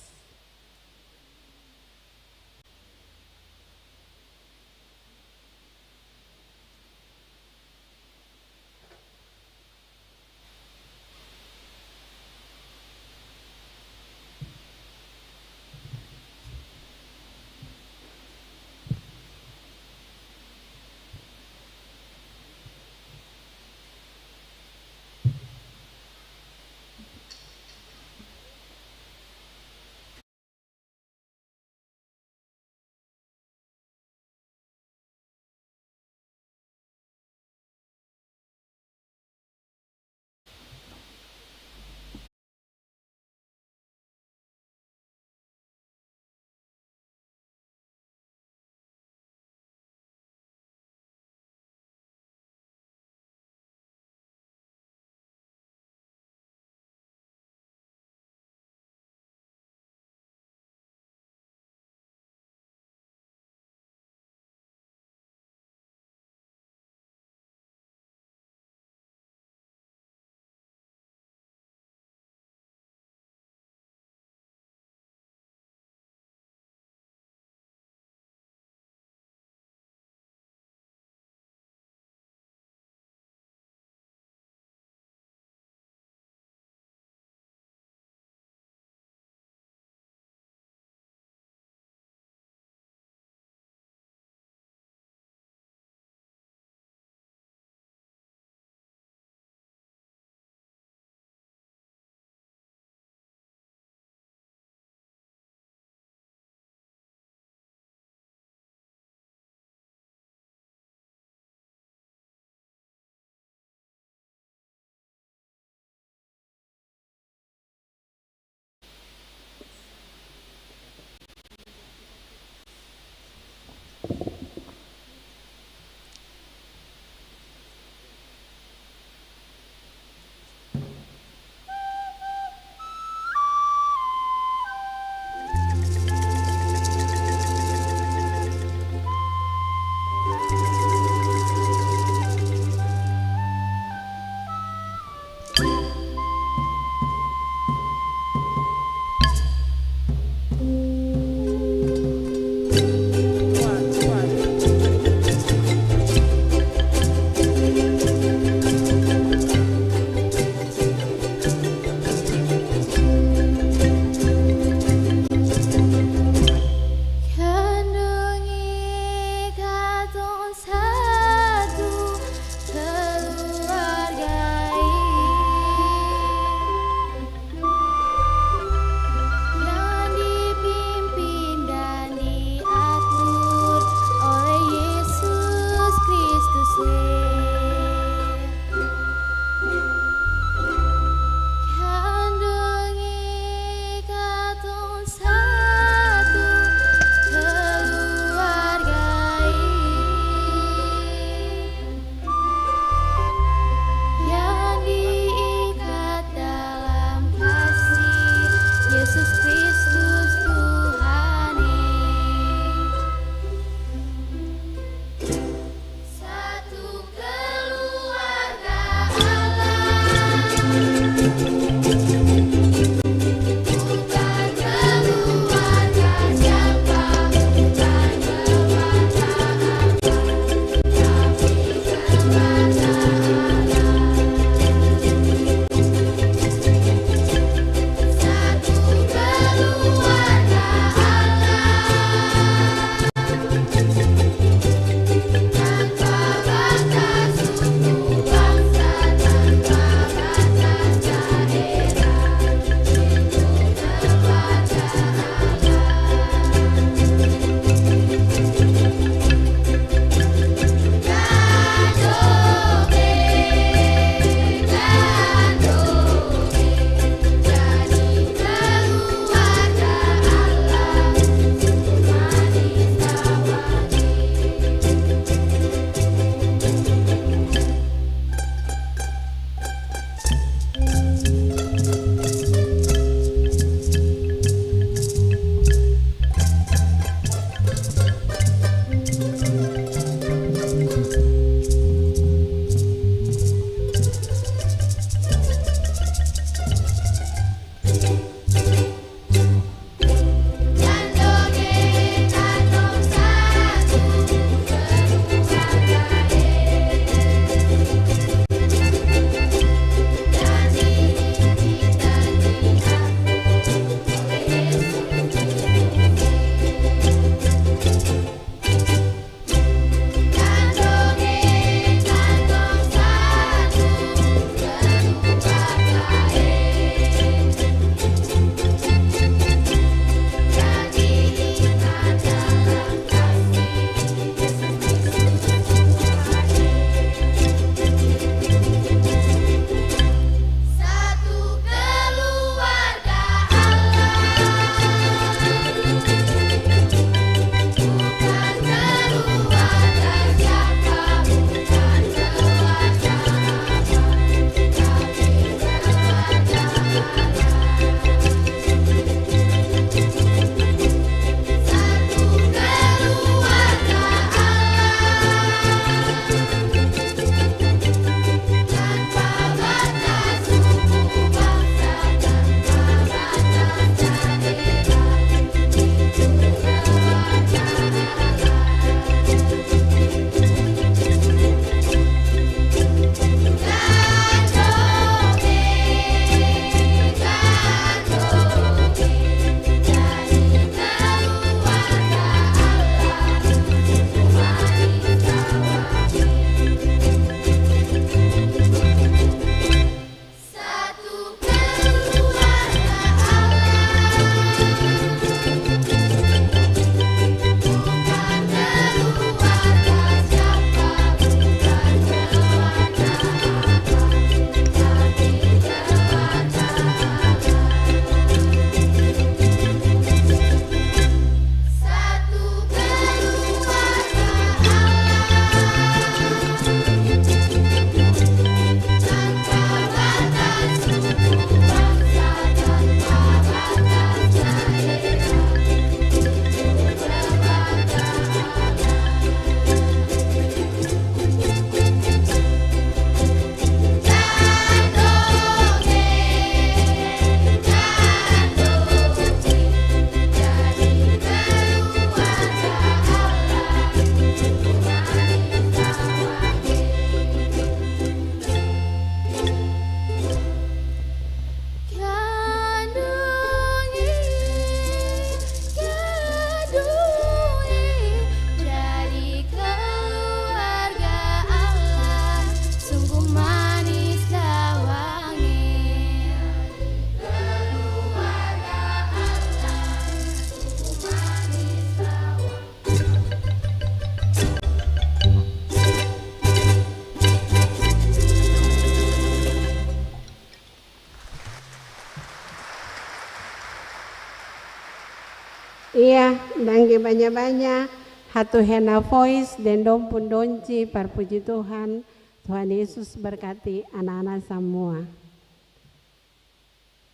Iya, dangke banya-banya, Hatu Hena Voice deng dong pung donce par puji Tuhan. Tuhan Yesus berkati ana-ana samua.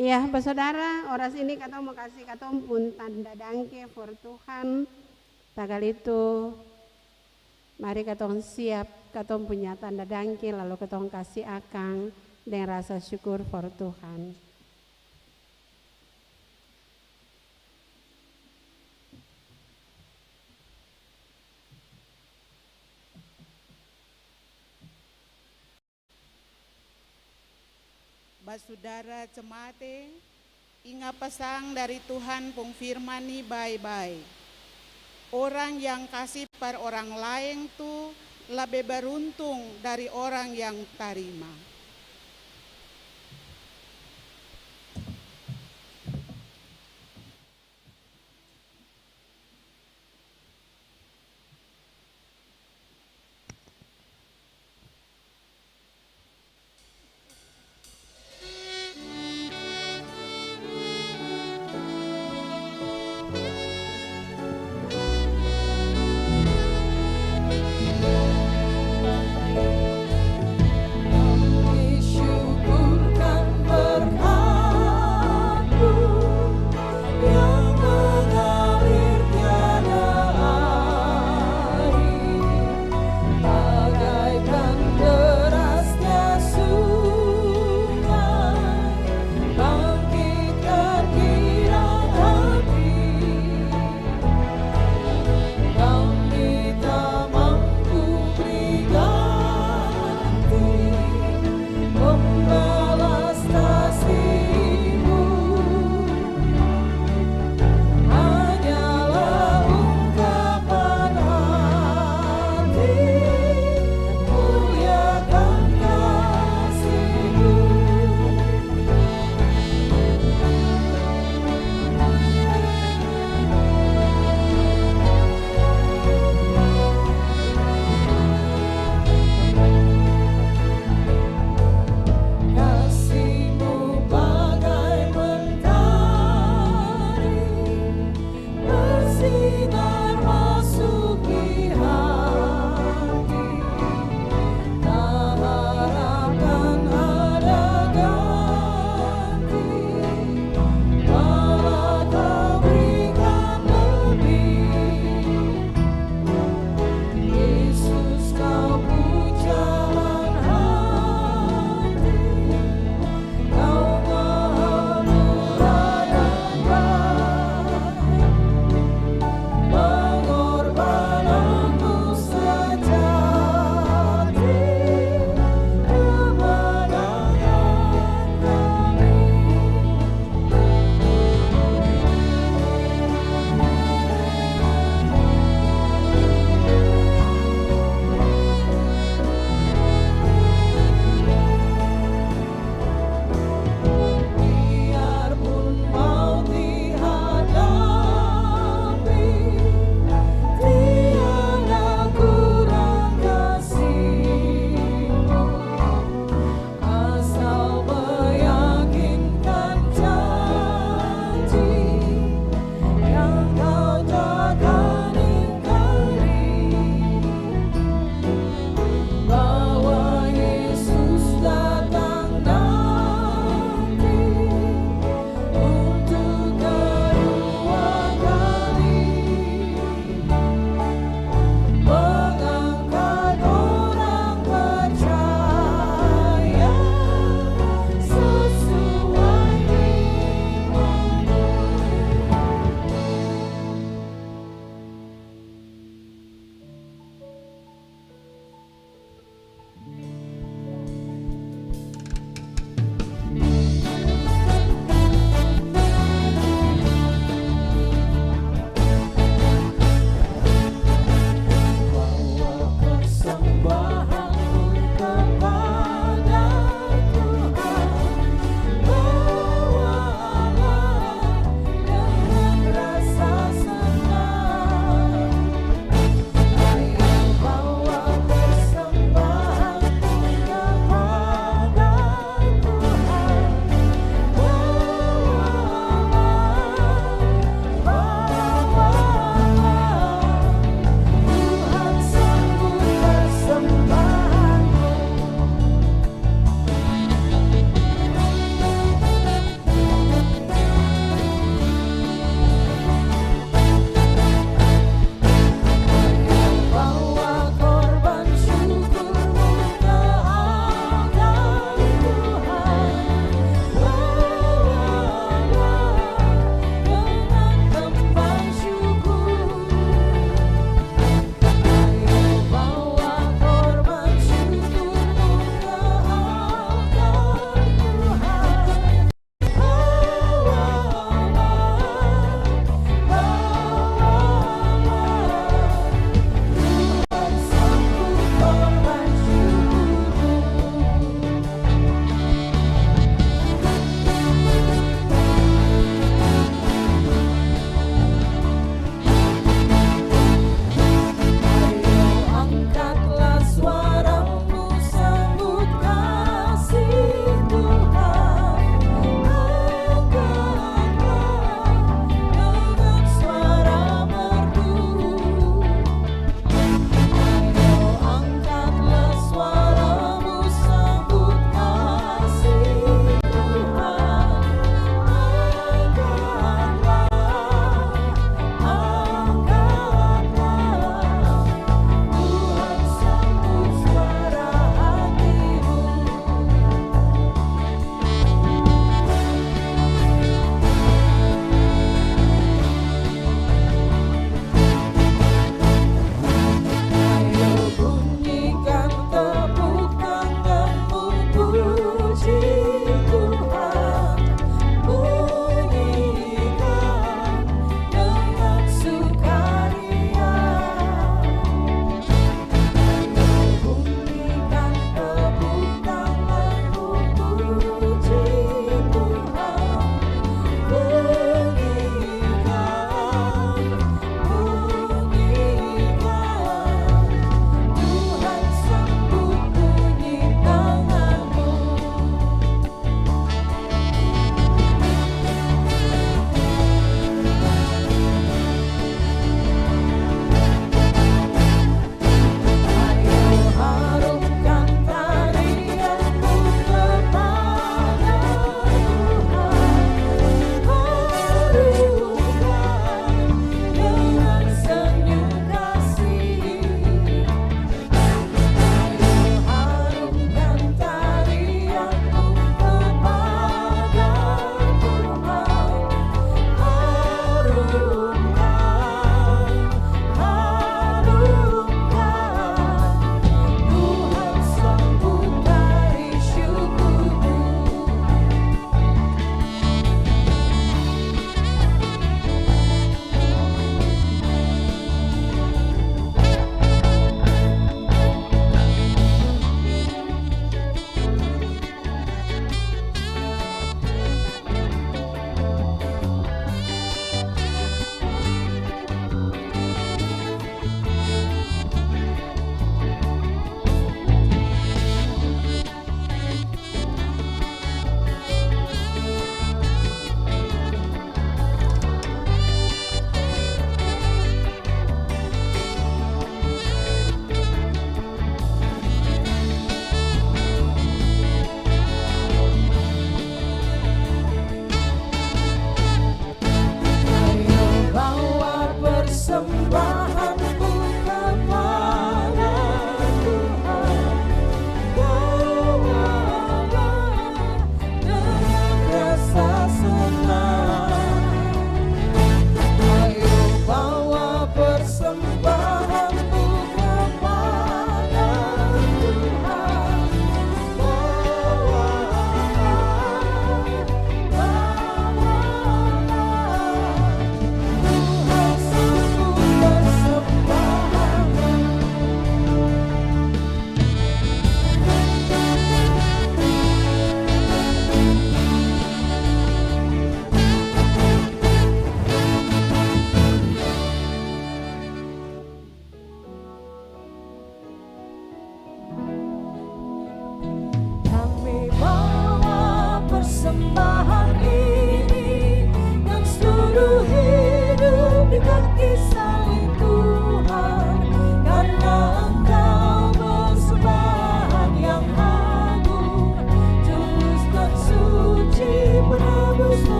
Iya, basodara, oras ini katong mo kasi katong pung tanda dangke for Tuhan. Tagal itu, mari katong siap katong punya tanda dangke, lalu katong kasi akang deng rasa syukur for Tuhan. Basudara cemate, inga pasang dari Tuhan pung firman ni bae-bae. Orang yang kasi par orang laeng tu labe baruntung dari orang yang tarima.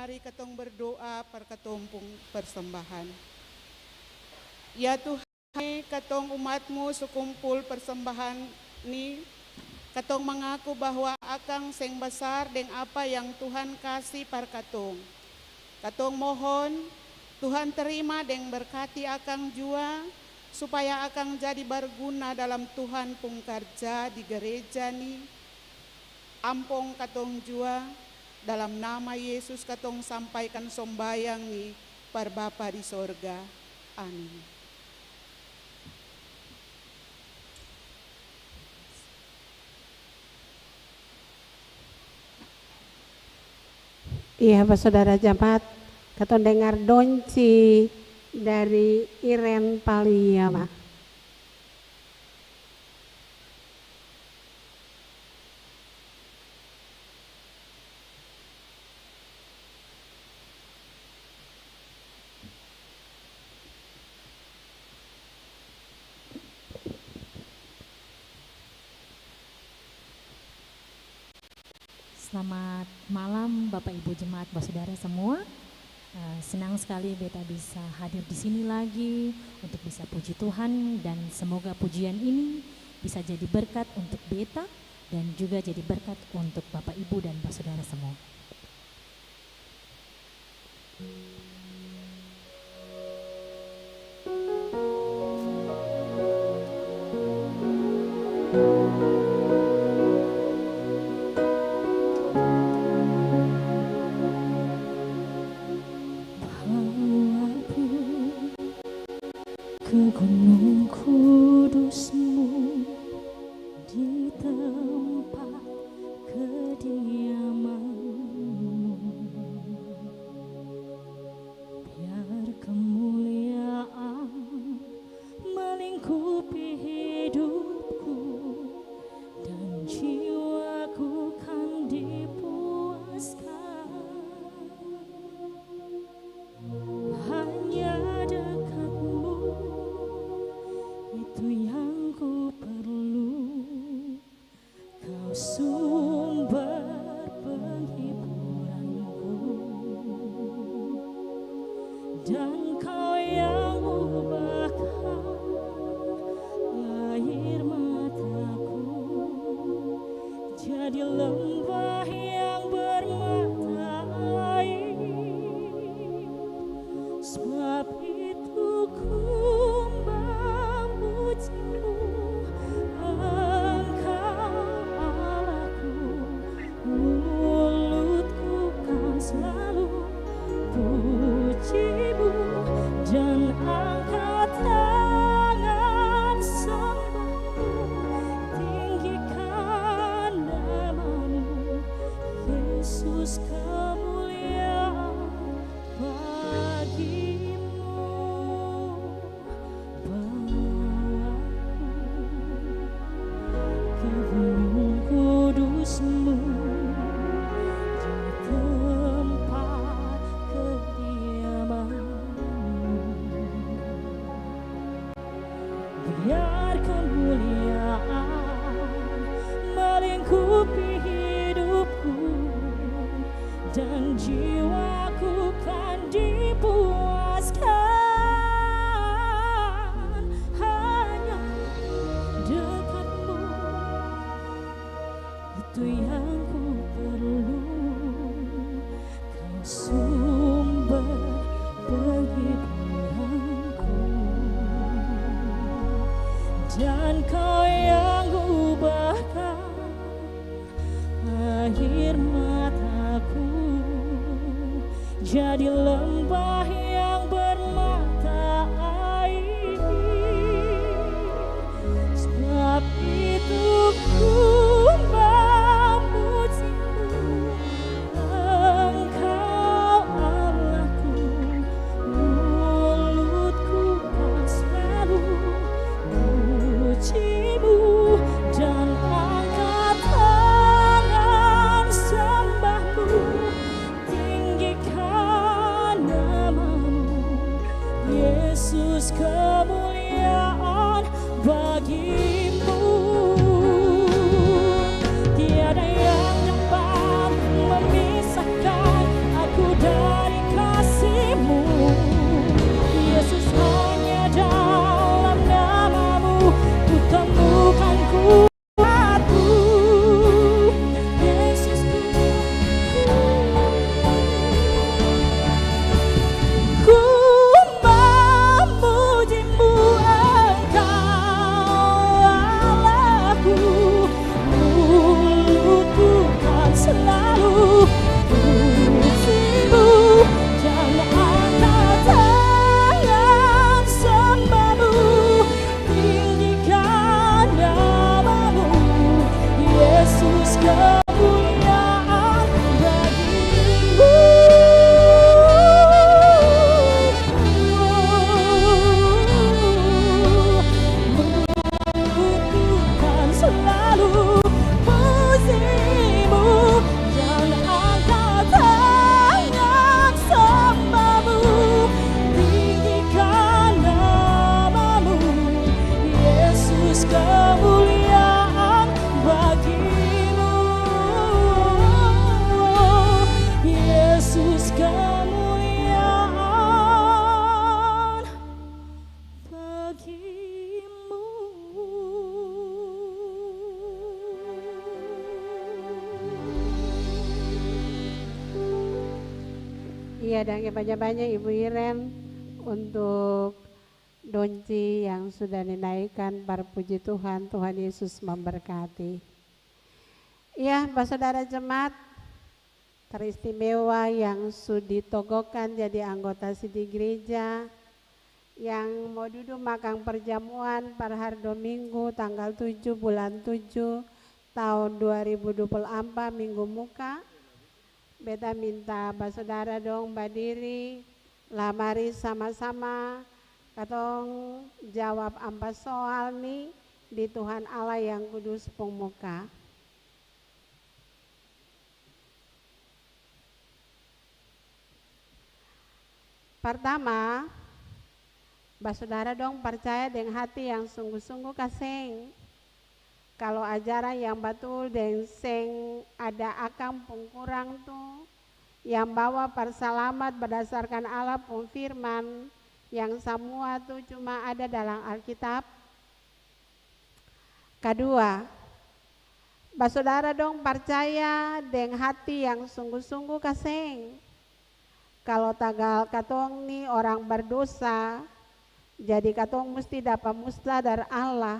Mari katong berdoa par katong pung persembahan. Ya Tuhan, katong umat-Mu su kumpul persembahan ni, katong mangaku bahwa akang seng basar deng apa yang Tuhan kasi par katong. Katong mohon, Tuhan terima deng berkati akang jua, supaya akang jadi berguna dalam Tuhan pung karja di gereja ni. Ampong katong jua, dalam nama Yesus katong sampaikan sombayang ni par Bapa di sorga. Amin. Iya, basudara jemaat, katong dengar donci dari Iren Paliama. Selamat malam, Bapak, Ibu, jemaat, basudara semua. Eh, senang sekali beta bisa hadir di sini lagi untuk bisa puji Tuhan, dan semoga pujian ini bisa jadi berkat untuk beta dan juga jadi berkat untuk Bapak, Ibu, dan basudara semua. Bawa aku ke gunung kudus-Mu, di tempat kediaman-Mu. Biar kemuliaan melingkupi hidupku, dan jiwaku kan dipuaskan. Hanya dekat-Mu, itu yang ku perlu. Kau sumber penghiburanku, dan Kau yang ubahkan air mataku jadi lembah yang bermata air. Sebab itu ku memuji-Mu, Engkau Allahku, mulutku kan selalu puji-Mu, dan angkat tangan sembah-Mu, tinggikan nama-Mu, Yesus, kemuliaan bagi-Mu. Bawa aku ke gunung kudus-Mu, di tempat kediaman-Mu. Biar kemuliaan melingkupi hidupku, dan jiwaku kan dipuaskan. Hanya dekat-Mu, itu yang ku perlu. Kau sumber penghiburanku, dan Kau yang ubahkan air mataku jadi lembah yang bermata air. Sebab itu ku memuji-Mu, Engkau Allahku, mulutku kan selalu puji-Mu, dan angkat tangan sembah-Mu, tinggikan nama-Mu, Yesus, kemuliaan bagi-Mu. Tiada yang dapat memisahkan aku Ya, danke banya-banya Ibu Iren untuk donci yang sudah dinaikkan. Par puji Tuhan, Tuhan Yesus memberkati. Ya, basudara jemaat teristimewa yang su ditogokan jadi anggota sidi gereja, yang mo dudu makang perjamuan par hari Dominggu tanggal tujuh bulan tujuh taong dua ribu dua puluh ampa, minggu muka. Beta minta basudara dong badiri, la mari sama-sama katong jawab ampa soal ni di Tuhan Allah yang kudus pung muka. Partama, basudara dong parcaya deng hati yang sunggu-sunggu ka seng? Kalo ajaran yang batul deng seng ada akang pung kurang tu, yang bawa par salamat badasarkan Allah pung firman, yang samua tu cuma ada dalam Alkitab? Kadua, basudara dong parcaya deng hati yang sunggu-sunggu ka seng? Kalo tagal katong ni orang berdosa, jadi katong musti dapa musla dari Allah.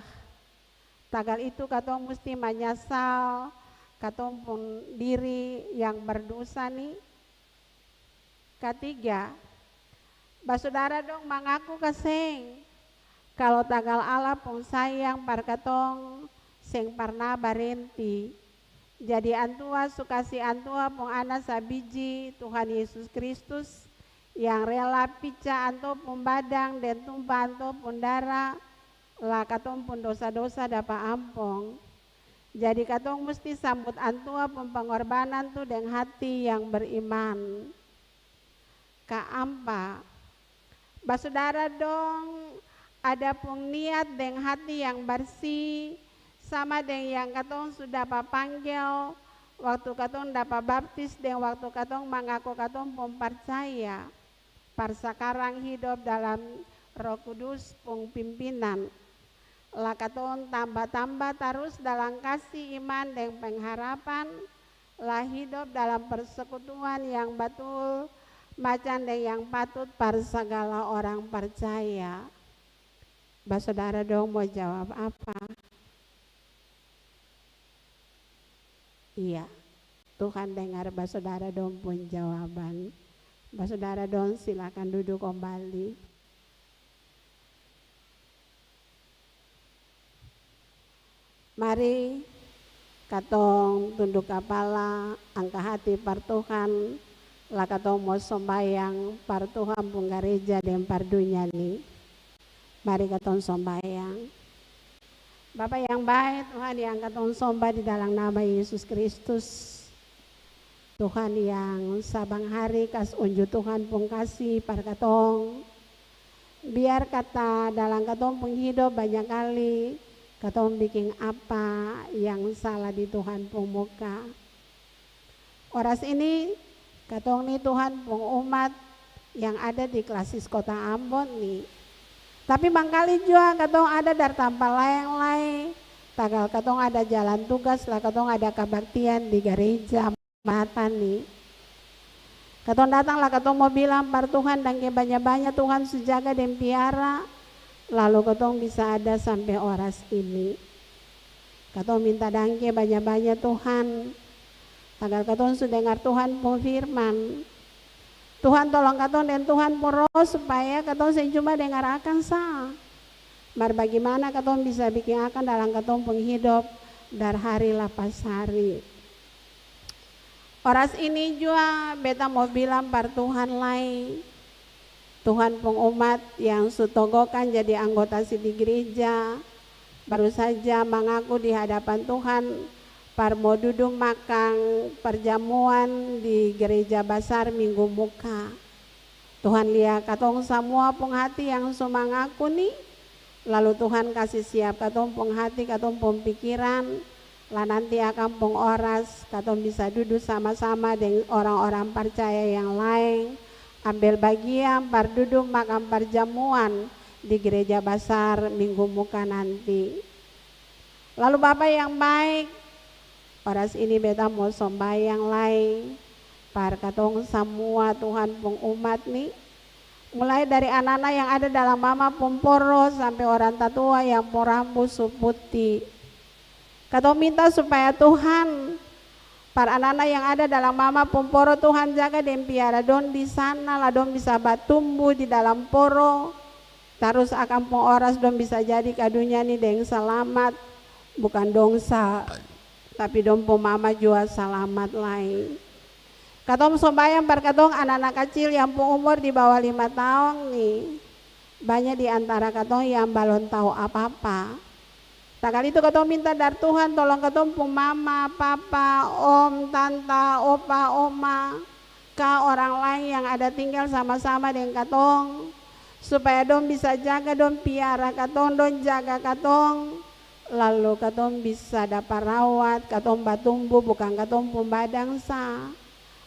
Tagal itu katong musti manyasal katong pung diri yang berdosa ni. Katiga, basudara dong mangaku ka seng kalo tagal Allah pung sayang par katong seng parna barenti? Jadi antua su kasi antua pung ana sabiji, Tuhan Yesus Kristus, yang rela pica antua pung badang deng tumpa antua pung dara, la katong pung dosa-dosa dapa ampong. Jadi katong musti sambut antua pung pengorbanan tu deng hati yang beriman. Kaampa, basudara dong ada pung niat deng hati yang barsi, sama deng yang katong su dapa panggel waktu katong dapa baptis deng waktu katong mangaku katong pung parcaya. Par sakarang hidop dalam Roh Kudus pung pimpinan. La katong tamba-tamba tarus dalam kasi, iman, deng pengharapan, la hidop dalam persekutuan yang batul, macam deng yang patut par sagala orang parcaya. Basudara dong mo jawab apa? Iya, Tuhan dengar basudara dong pung jawaban. Basudara dong silakan dudu kombali. Mari katong tunduk kapala, angka hati par Tuhan, la katong mo sombayang par Tuhan pung gareja deng par dunia ni. Mari katong sombayang. Bapa yang bae, Tuhan yang katong somba di dalam nama Yesus Kristus. Tuhan yang sabang hari kas unju Tuhan pung kasi par katong. Biar kata dalam katong pung hidop banya kali katong biking apa yang salah di Tuhan pung muka. Oras ini, katong ni Tuhan pung umat yang ada di Klasis Kota Ambon ni. Tapi mangkali jua katong ada dari tampa laeng lai, tagal katong ada jalan tugas, la katong ada kabaktian di gareja Matan ni. Katong datang la katong mo bilang par Tuhan, dangke banya-banya Tuhan su jaga deng piara, lalu katong bisa ada sampe oras ini. Katong minta dangke banya-banya Tuhan, tagal katong su dengar Tuhan pung firman. Tuhan tolong katong deng Tuhan pung Roh supaya katong seng cuma dengar akang sa, mar bagimana katong bisa biking akang dalam katong pung hidop dari hari lapas hari. Oras ini jua beta mo bilang par Tuhan lai, Tuhan pung umat yang su togokan jadi anggota sidi gereja, baru saja mangaku di hadapan Tuhan par mo dudu makang perjamuan di gereja basar minggu muka. Tuhan lia katong samua pung hati yang su mangaku ni, lalu Tuhan kasi siap katong pung hati, katong pung pikiran, la nanti akang pung oras, katong bisa dudu sama-sama deng orang-orang parcaya yang laeng, ambel bagian par dudu makang parjamuan di gereja basar minggu muka nanti. Lalu Bapa yang baik, oras ini beta mo sombayang lai. Par katong samua Tuhan pung umat ni, mulai dari anana yang ada dalam mama pung poro sampe orang tatua yang pung rambu su puti. Katong minta supaya Tuhan, par anana yang ada dalam mama pung poro, Tuhan jaga deng piara dong di sana, la dong bisa batumbu di dalam poro, tarus akang pung oras dong bisa jadi ka dunia ni deng salamat, bukan dong sa, tapi dong pung mama jua salamat lai. Katong sombayang par katong anana kacil yang pung umur di bawa lima taong ni, banya di antara katong yang balon tau apa-apa. Tagal itu katong minta dari Tuhan, tolong katong pung mama, papa, om, tanta, opa, oma, ka orang laeng yang ada tinggal sama-sama deng katong, supaya dong bisa jaga, dong piara katong, dong jaga katong, lalu katong bisa dapa rawat, katong batumbu, bukang katong pung badang sa,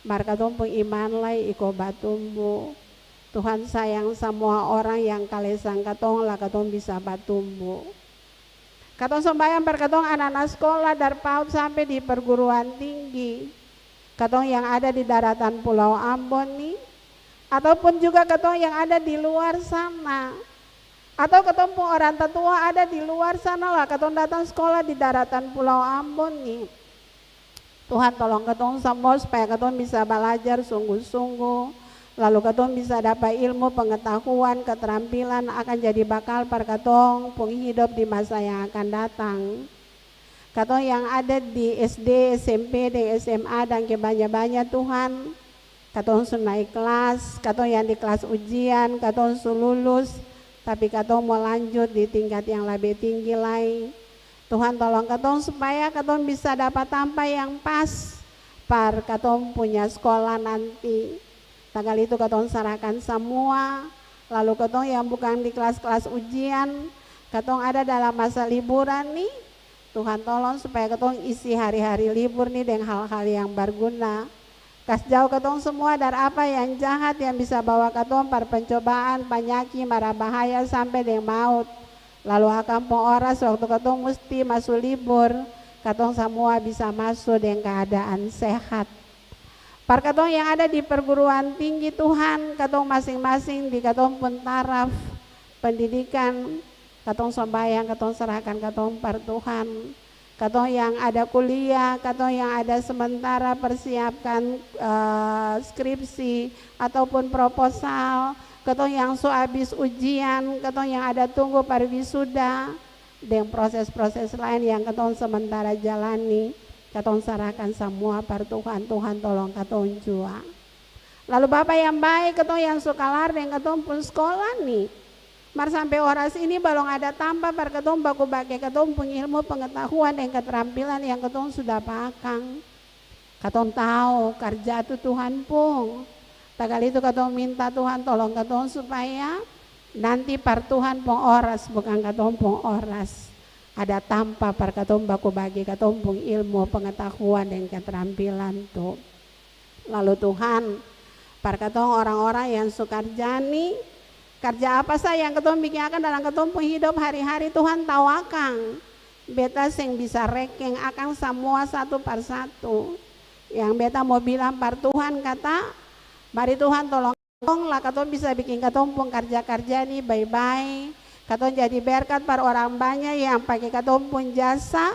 mar katong pung iman lai iko batumbu. Tuhan sayang samua orang yang kalesang katong, la katong bisa batumbu. Katong sombayang par katong anana skola dari paut sampe di perguruan tinggi. Katong yang ada di daratan Pulau Ambon ni, ataupun juga katong yang ada di luar sana, atau katong pung orang tatua ada di luar sana, la katong datang skola di daratan Pulau Ambon ni. Tuhan tolong katong samua supaya katong bisa balajar sungguh-sungguh, lalu katong bisa dapa ilmu, pengetahuan, keterampilan akan jadi bakal par katong pung hidop di masa yang akan datang. Katong yang ada di S D, S M P, deng S M A, dangke banya-banya Tuhan. Katong su nae klas, katong yang di klas ujian, katong su lulus, tapi katong mo lanjut di tingkat yang labe tinggi lai. Tuhan tolong katong supaya katong bisa dapa tampa yang pas par katong punya skola nanti. Tagal itu katong sarahkan samua, lalu katong yang bukang di klas-klas ujian, katong ada dalam masa liburan ni, Tuhan tolong supaya katong isi hari-hari libur ni deng hal-hal yang barguna. Kas jauh katong samua dari apa yang jahat yang bisa bawa katong par pencobaan, panyaki, mara bahaya, sampe deng maut. Lalu akang pung oras waktu katong musti maso libur, katong samua bisa maso deng keadaan sehat. Par katong yang ada di perguruan tinggi Tuhan, katong masing-masing di katong pung taraf pendidikan, katong sombayang, katong sarahkan katong par Tuhan. Katong yang ada kuliah, katong yang ada sementara persiapkan, eh, skripsi ataupun proposal, katong yang su abis ujian, katong yang ada tunggu par wisuda, deng proses-proses laen yang katong sementara jalani, katong sarahkan samua par Tuhan, Tuhan tolong katong jua. Lalu Bapa yang bae, katong yang su kalar deng katong pung skola ni, mar sampe oras ini balong ada tampa par katong baku bage katong pung ilmu, pengetahuan, deng keterampilan yang katong su dapa akang. Katong tau karja tu Tuhan pung. Tagal itu katong minta Tuhan tolong katong supaya nanti par Tuhan pung oras, bukang katong pung oras, ada tampa par katong baku bage katong pung ilmu, pengetahuan, deng keterampilan tu. Lalu Tuhan, par katong orang-orang yang su karja ni, karja apa sa yang katong biking akang dalam katong pung hidop hari-hari, Tuhan tau akang. Beta seng bisa rekeng akang samua satu par satu. Yang beta mo bilang par Tuhan kata, mari Tuhan tolong katong la katong bisa biking katong pung karja-karja ni bae-bae. Katong jadi berkat par orang banya yang pake katong pung jasa,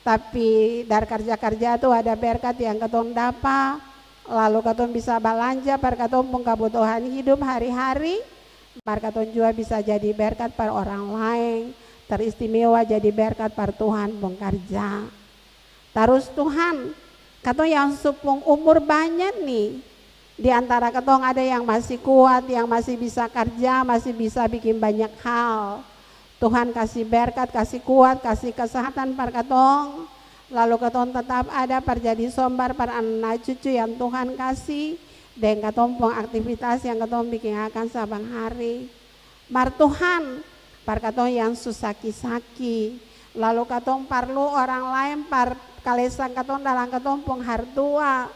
tapi dari karja-karja tu ada berkat yang katong dapa, lalu katong bisa balanja par katong pung kabutuhan hidup hari-hari, mar katong jua bisa jadi berkat par orang laeng, teristimewa jadi berkat par Tuhan pung karja. Tarus Tuhan, katong yang su pung umur banya ni, di antara katong ada yang masi kuat, yang masi bisa karja, masi bisa biking banyak hal. Tuhan kasi berkat, kasi kuat, kasi kesehatan par katong, lalu katong tetap ada par jadi sombar par ana cucu yang Tuhan kasi, deng katong pung aktivitas yang katong biking akang saban hari. Mar Tuhan, par katong yang su saki-saki, lalu katong parlu orang laeng par kalesang katong dalam katong pung hari tua,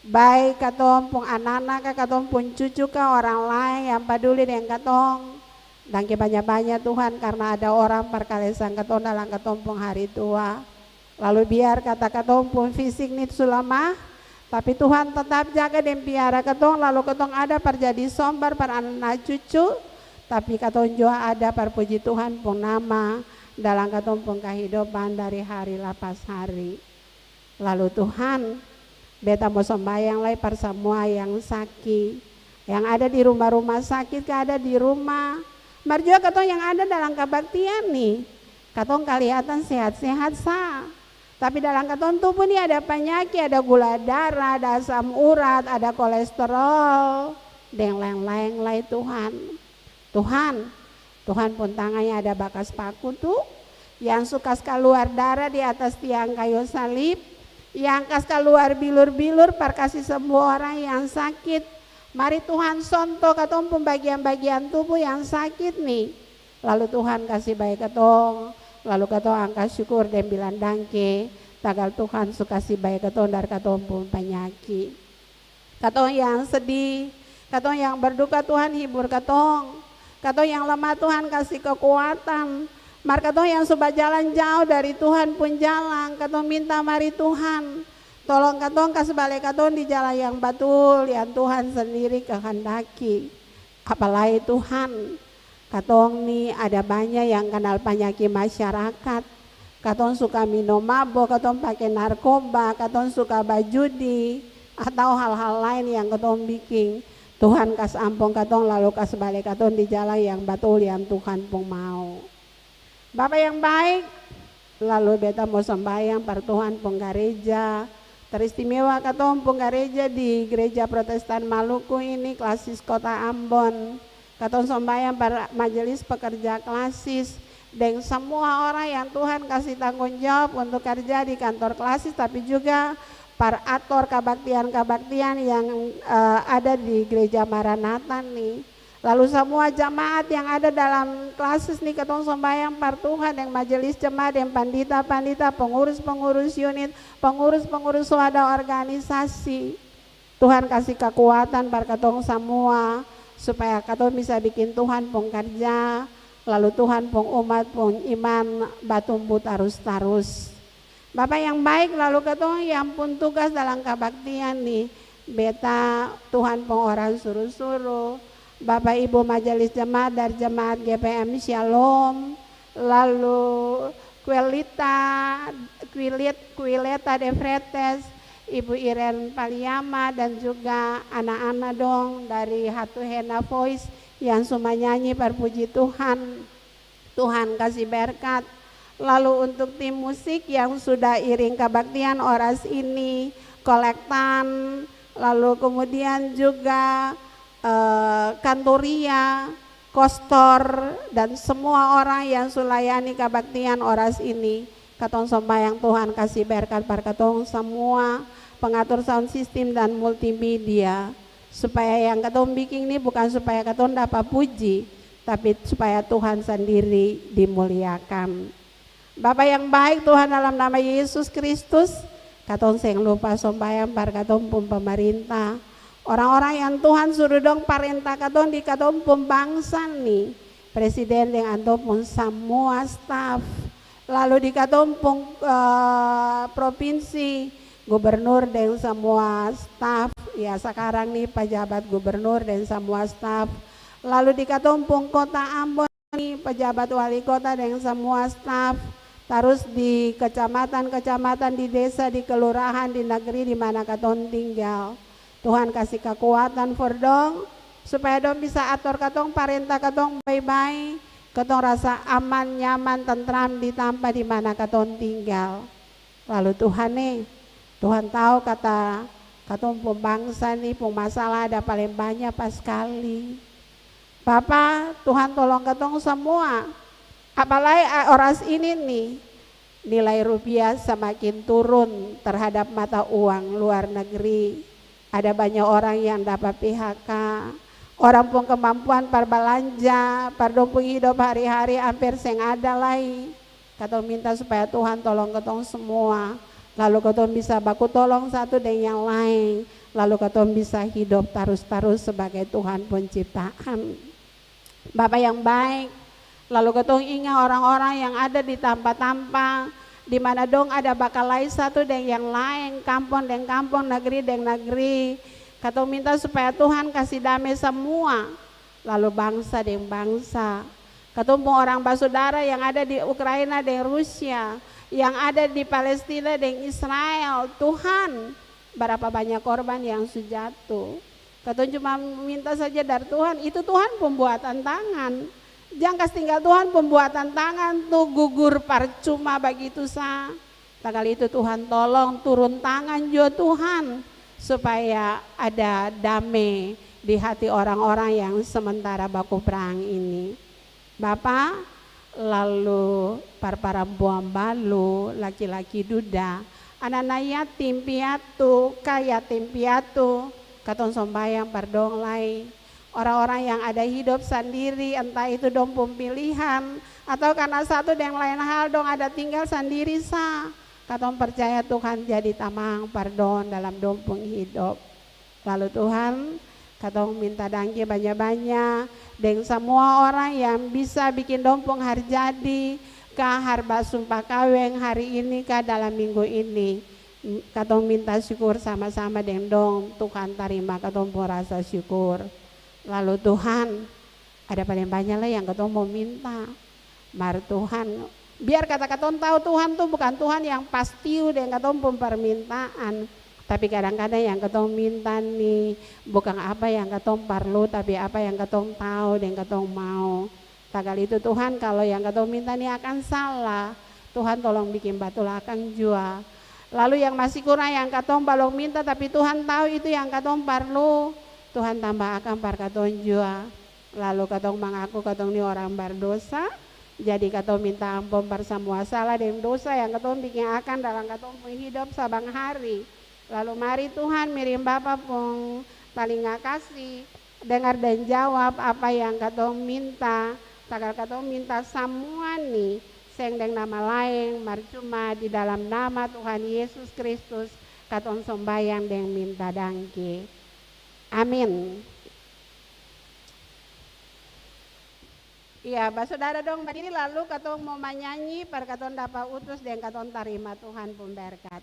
bae katong pung anana ka, katong pung cucu ka, orang laeng yang paduli deng katong. Dangke banya-banya Tuhan, karna ada orang par kalesang katong dalam katong pung hari tua. Lalu biar kata katong pung fisik ni su lamah, Tapi Tuhan tetap jaga deng piara katong, lalu katong ada par jadi sombar par ana cucu, tapi katong jua ada par puji Tuhan pung nama dalam katong pung kahidupan dari hari lapas hari. Lalu Tuhan, beta mo sombayang lai par samua yang saki, yang ada di rumah-rumah sakit ka ada di rumah, mar jua katong yang ada dalam kabaktian ni, katong kalihatan sehat-sehat sa. Tapi dalam katong tubuh ni ada panyaki, ada gula darah, ada asam urat, ada kolesterol, deng laeng-laeng lai Tuhan. Tuhan, Tuhan pung tangan yang ada bakas paku tu, yang su kas kaluar darah di atas tiang kayu salib, yang kas kaluar bilur-bilur par kasi sembuh orang yang sakit. Mari Tuhan sonto katong pung bagian-bagian tubuh yang sakit ni. Lalu Tuhan kasi bae katong, lalu katong angka syukur deng bilang dangke, tagal Tuhan su kasi bae katong dari katong pung panyaki. Katong yang sedih, katong yang berduka, Tuhan hibur katong. Katong yang lemah, Tuhan kasi kekuatan. Mar katong yang su bajalan jauh dari Tuhan pung jalan, katong minta mari Tuhan, tolong katong kas bale katong di jalan yang batul, yang Tuhan sendiri kehendaki. Apalai Tuhan, katong ni ada banya yang kanal panyaki masyarakat. Katong suka minum mabo, katong pake narkoba, katong suka bajudi, atau hal-hal lain yang katong biking. Tuhan kas ampong katong, lalu kas bale katong di jalan yang batul yang Tuhan pung mau. Bapa yang baik, lalu beta mo sombayang par Tuhan pung gareja, teristimewa katong pung gareja di Gereja Protestan Maluku ini, Klasis Kota Ambon. Katong sombayang par majelis pekerja Klasis, deng samua orang yang Tuhan kasi tanggung jawab untuk karja di kantor Klasis, tapi juga par ator kabaktian-kabaktian yang, eh, ada di Gereja Maranatha ni. Lalu samua jamaat yang ada dalam Klasis ni, katong sombayang par Tuhan deng majelis jemaat, deng pandita-pandita, pengurus-pengurus unit, pengurus-pengurus wadah organisasi. Tuhan kasi kakuatan par katong samua, supaya katong bisa biking Tuhan pung karja, lalu Tuhan pung umat pung iman batumbu tarus-tarus. Bapa yang baik, lalu katong yang pung tugas dalam kabaktian ni, beta Tuhan pung orang suru-suru, Bapa Ibu Majelis Jemaat dari Jemaat G P M Shalom, lalu Quelita, Quilit-, Quileta de Fretes, Ibu Iren Paliama, dan juga ana-ana dong dari Hatuhena Voice yang su manyanyi par puji Tuhan. Tuhan kasi berkat. Lalu untuk tim musik yang sudah iring kabaktian oras ini, kolektan, lalu kemudian juga, eh, kantoria, kostor, dan semua orang yang su layani kabaktian oras ini. Katong sombayang Tuhan kasi berkat par katong samua, pengatur sound system dan multimedia, supaya yang katong biking ni bukan supaya katong dapa puji, tapi supaya Tuhan sandiri dimuliakan. Bapa yang baik, Tuhan, dalam nama Yesus Kristus, katong seng lupa sombayang par katong pung pemerintah, orang-orang yang Tuhan suruh dong parentah katong di katong pung bangsa ni, presiden deng antua pung samua staf, lalu di katong pung, eh, propinsi, gubernur deng samua staf, ya, sakarang ni pajabat gubernur deng samua staf, lalu di katong pung kota Ambon ni, pejabat wali kota deng samua staf, tarus di kecamatan-kecamatan, di desa, di kelurahan, di negeri di mana katong tinggal. Tuhan kasi kakuatan for dong, supaya dong bisa ator katong, parenta katong bae-bae, katong rasa aman, nyaman, tentram di tampa di mana katong tinggal. Lalu Tuhan e, Tuhan tau kata katong pung bangsa ni pung masalah ada paleng banya paskali. Bapa, Tuhan tolong katong samua. Apalai, a, oras ini ni, nilai rupiah samakin turun terhadap mata uang luar negeri. Ada banya orang yang dapa P H K. Orang pung kemampuan par balanja, par dong pung hidop hari-hari amper seng ada lai. Katong minta supaya Tuhan tolong katong samua, lalu katong bisa baku tolong satu deng yang laeng, lalu katong bisa hidop tarus-tarus sebagai Tuhan pung ciptaan. Bapa yang baik, lalu katong inga orang-orang yang ada di tampa-tampa, di mana dong ada bakalae satu deng yang laeng, kampong deng kampong, negeri deng negeri. Katong minta supaya Tuhan kasi dame samua, lalu bangsa deng bangsa. Katong pung orang basudara yang ada di Ukraina deng Rusia, yang ada di Palestina deng Israel, Tuhan, barapa banya korban yang su jatuh. Katong cuma minta saja dari Tuhan, itu Tuhan pung buatan tangan. Jang kas tinggal Tuhan pung buatan tangan tu gugur parcuma bagitu sa. Tagal itu Tuhan tolong turun tangan jua Tuhan, supaya ada dame di hati orang-orang yang sementara baku prang ini. Bapa, lalu par parampuang balu, laki-laki duda, anana yatim piatu, ka yatim piatu, katong sombayang par dong lai. Orang-orang yang ada hidop sandiri, entah itu dong pung pilihan, atau karna satu deng lain hal dong ada tinggal sandiri sa, katong percaya Tuhan jadi tamang par dong dalam dong pung hidop. Lalu Tuhan, katong minta dangke banya-banya deng samua orang yang bisa biking dong pung hari jadi, ka hari basumpah kaweng hari ini, ka dalam minggu ini. Katong minta syukur sama-sama deng dong, Tuhan tarima katong pung rasa syukur. Lalu Tuhan, ada paleng banya lai yang katong mo minta. Mar Tuhan, biar kata katong tau Tuhan tu bukan Tuhan yang pastiu deng katong pung permintaan, tapi kadang-kadang yang katong minta ni bukan apa yang katong parlu, tapi apa yang katong tau deng katong mau. Tagal itu Tuhan, kalo yang katong minta ni akang salah, Tuhan tolong biking batul akang jua. Lalu yang masih kurang yang katong balong minta, tapi Tuhan tau itu yang katong parlu, Tuhan tambah akang par katong jua. Lalu katong mangaku katong ni orang bardosa, jadi katong minta ampong par samua salah deng dosa yang katong biking akang dalam katong pung hidop sabang hari. Lalu mari Tuhan miring Bapa pung talinga kasi, dengar deng jawab apa yang katong minta, tagal katong minta samua ni seng deng nama laeng, mar cuma di dalam nama Tuhan Yesus Kristus katong sombayang deng minta dangke. Amin. Iya, basudara dong badiri, lalu katong mo manyanyi par katong dapa utus deng katong tarima Tuhan pung berkat.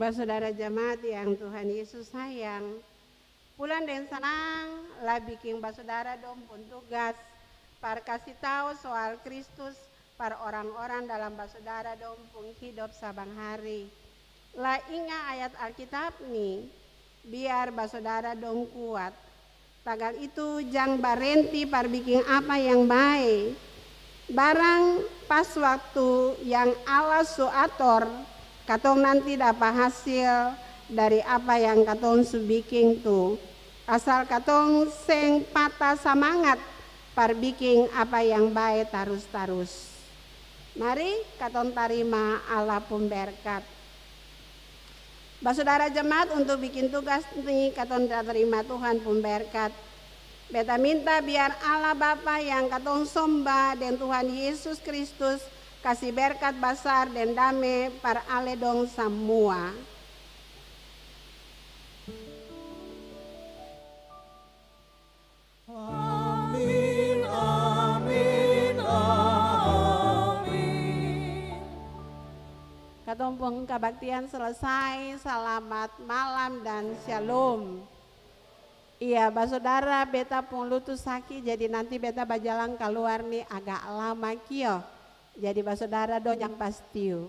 Basudara jemaat yang Tuhan Yesus sayang, pulang deng sanang la biking basudara dong pung tugas par kasi tau soal Kristus par orang-orang dalam basudara dong pung hidop sabang hari. La inga ayat Alkitab ni, biar basudara dong kuat. Tagal itu, jang barenti par biking apa yang bae. Barang pas waktu yang Allah su ator, katong nanti dapa hasil dari apa yang katong su biking tu. Asal katong seng patah samangat par biking apa yang bae tarus-tarus. Mari katong tarima Allah pung berkat. Basudara jemaat, untuk biking tugas ni katong tarima Tuhan pung berkat. Beta minta biar Allah Bapa yang katong somba deng Tuhan Yesus Kristus kasi berkat basar deng dame par ale dong samua. Amin, amin, amin. Katong pung kabaktian selesai. Salamat malam dan syalom. Iya, basudara, beta pung lutu saki, jadi nanti beta bajalang kaluar ni agak lama kio. Jadi basudara dong jang pastiu.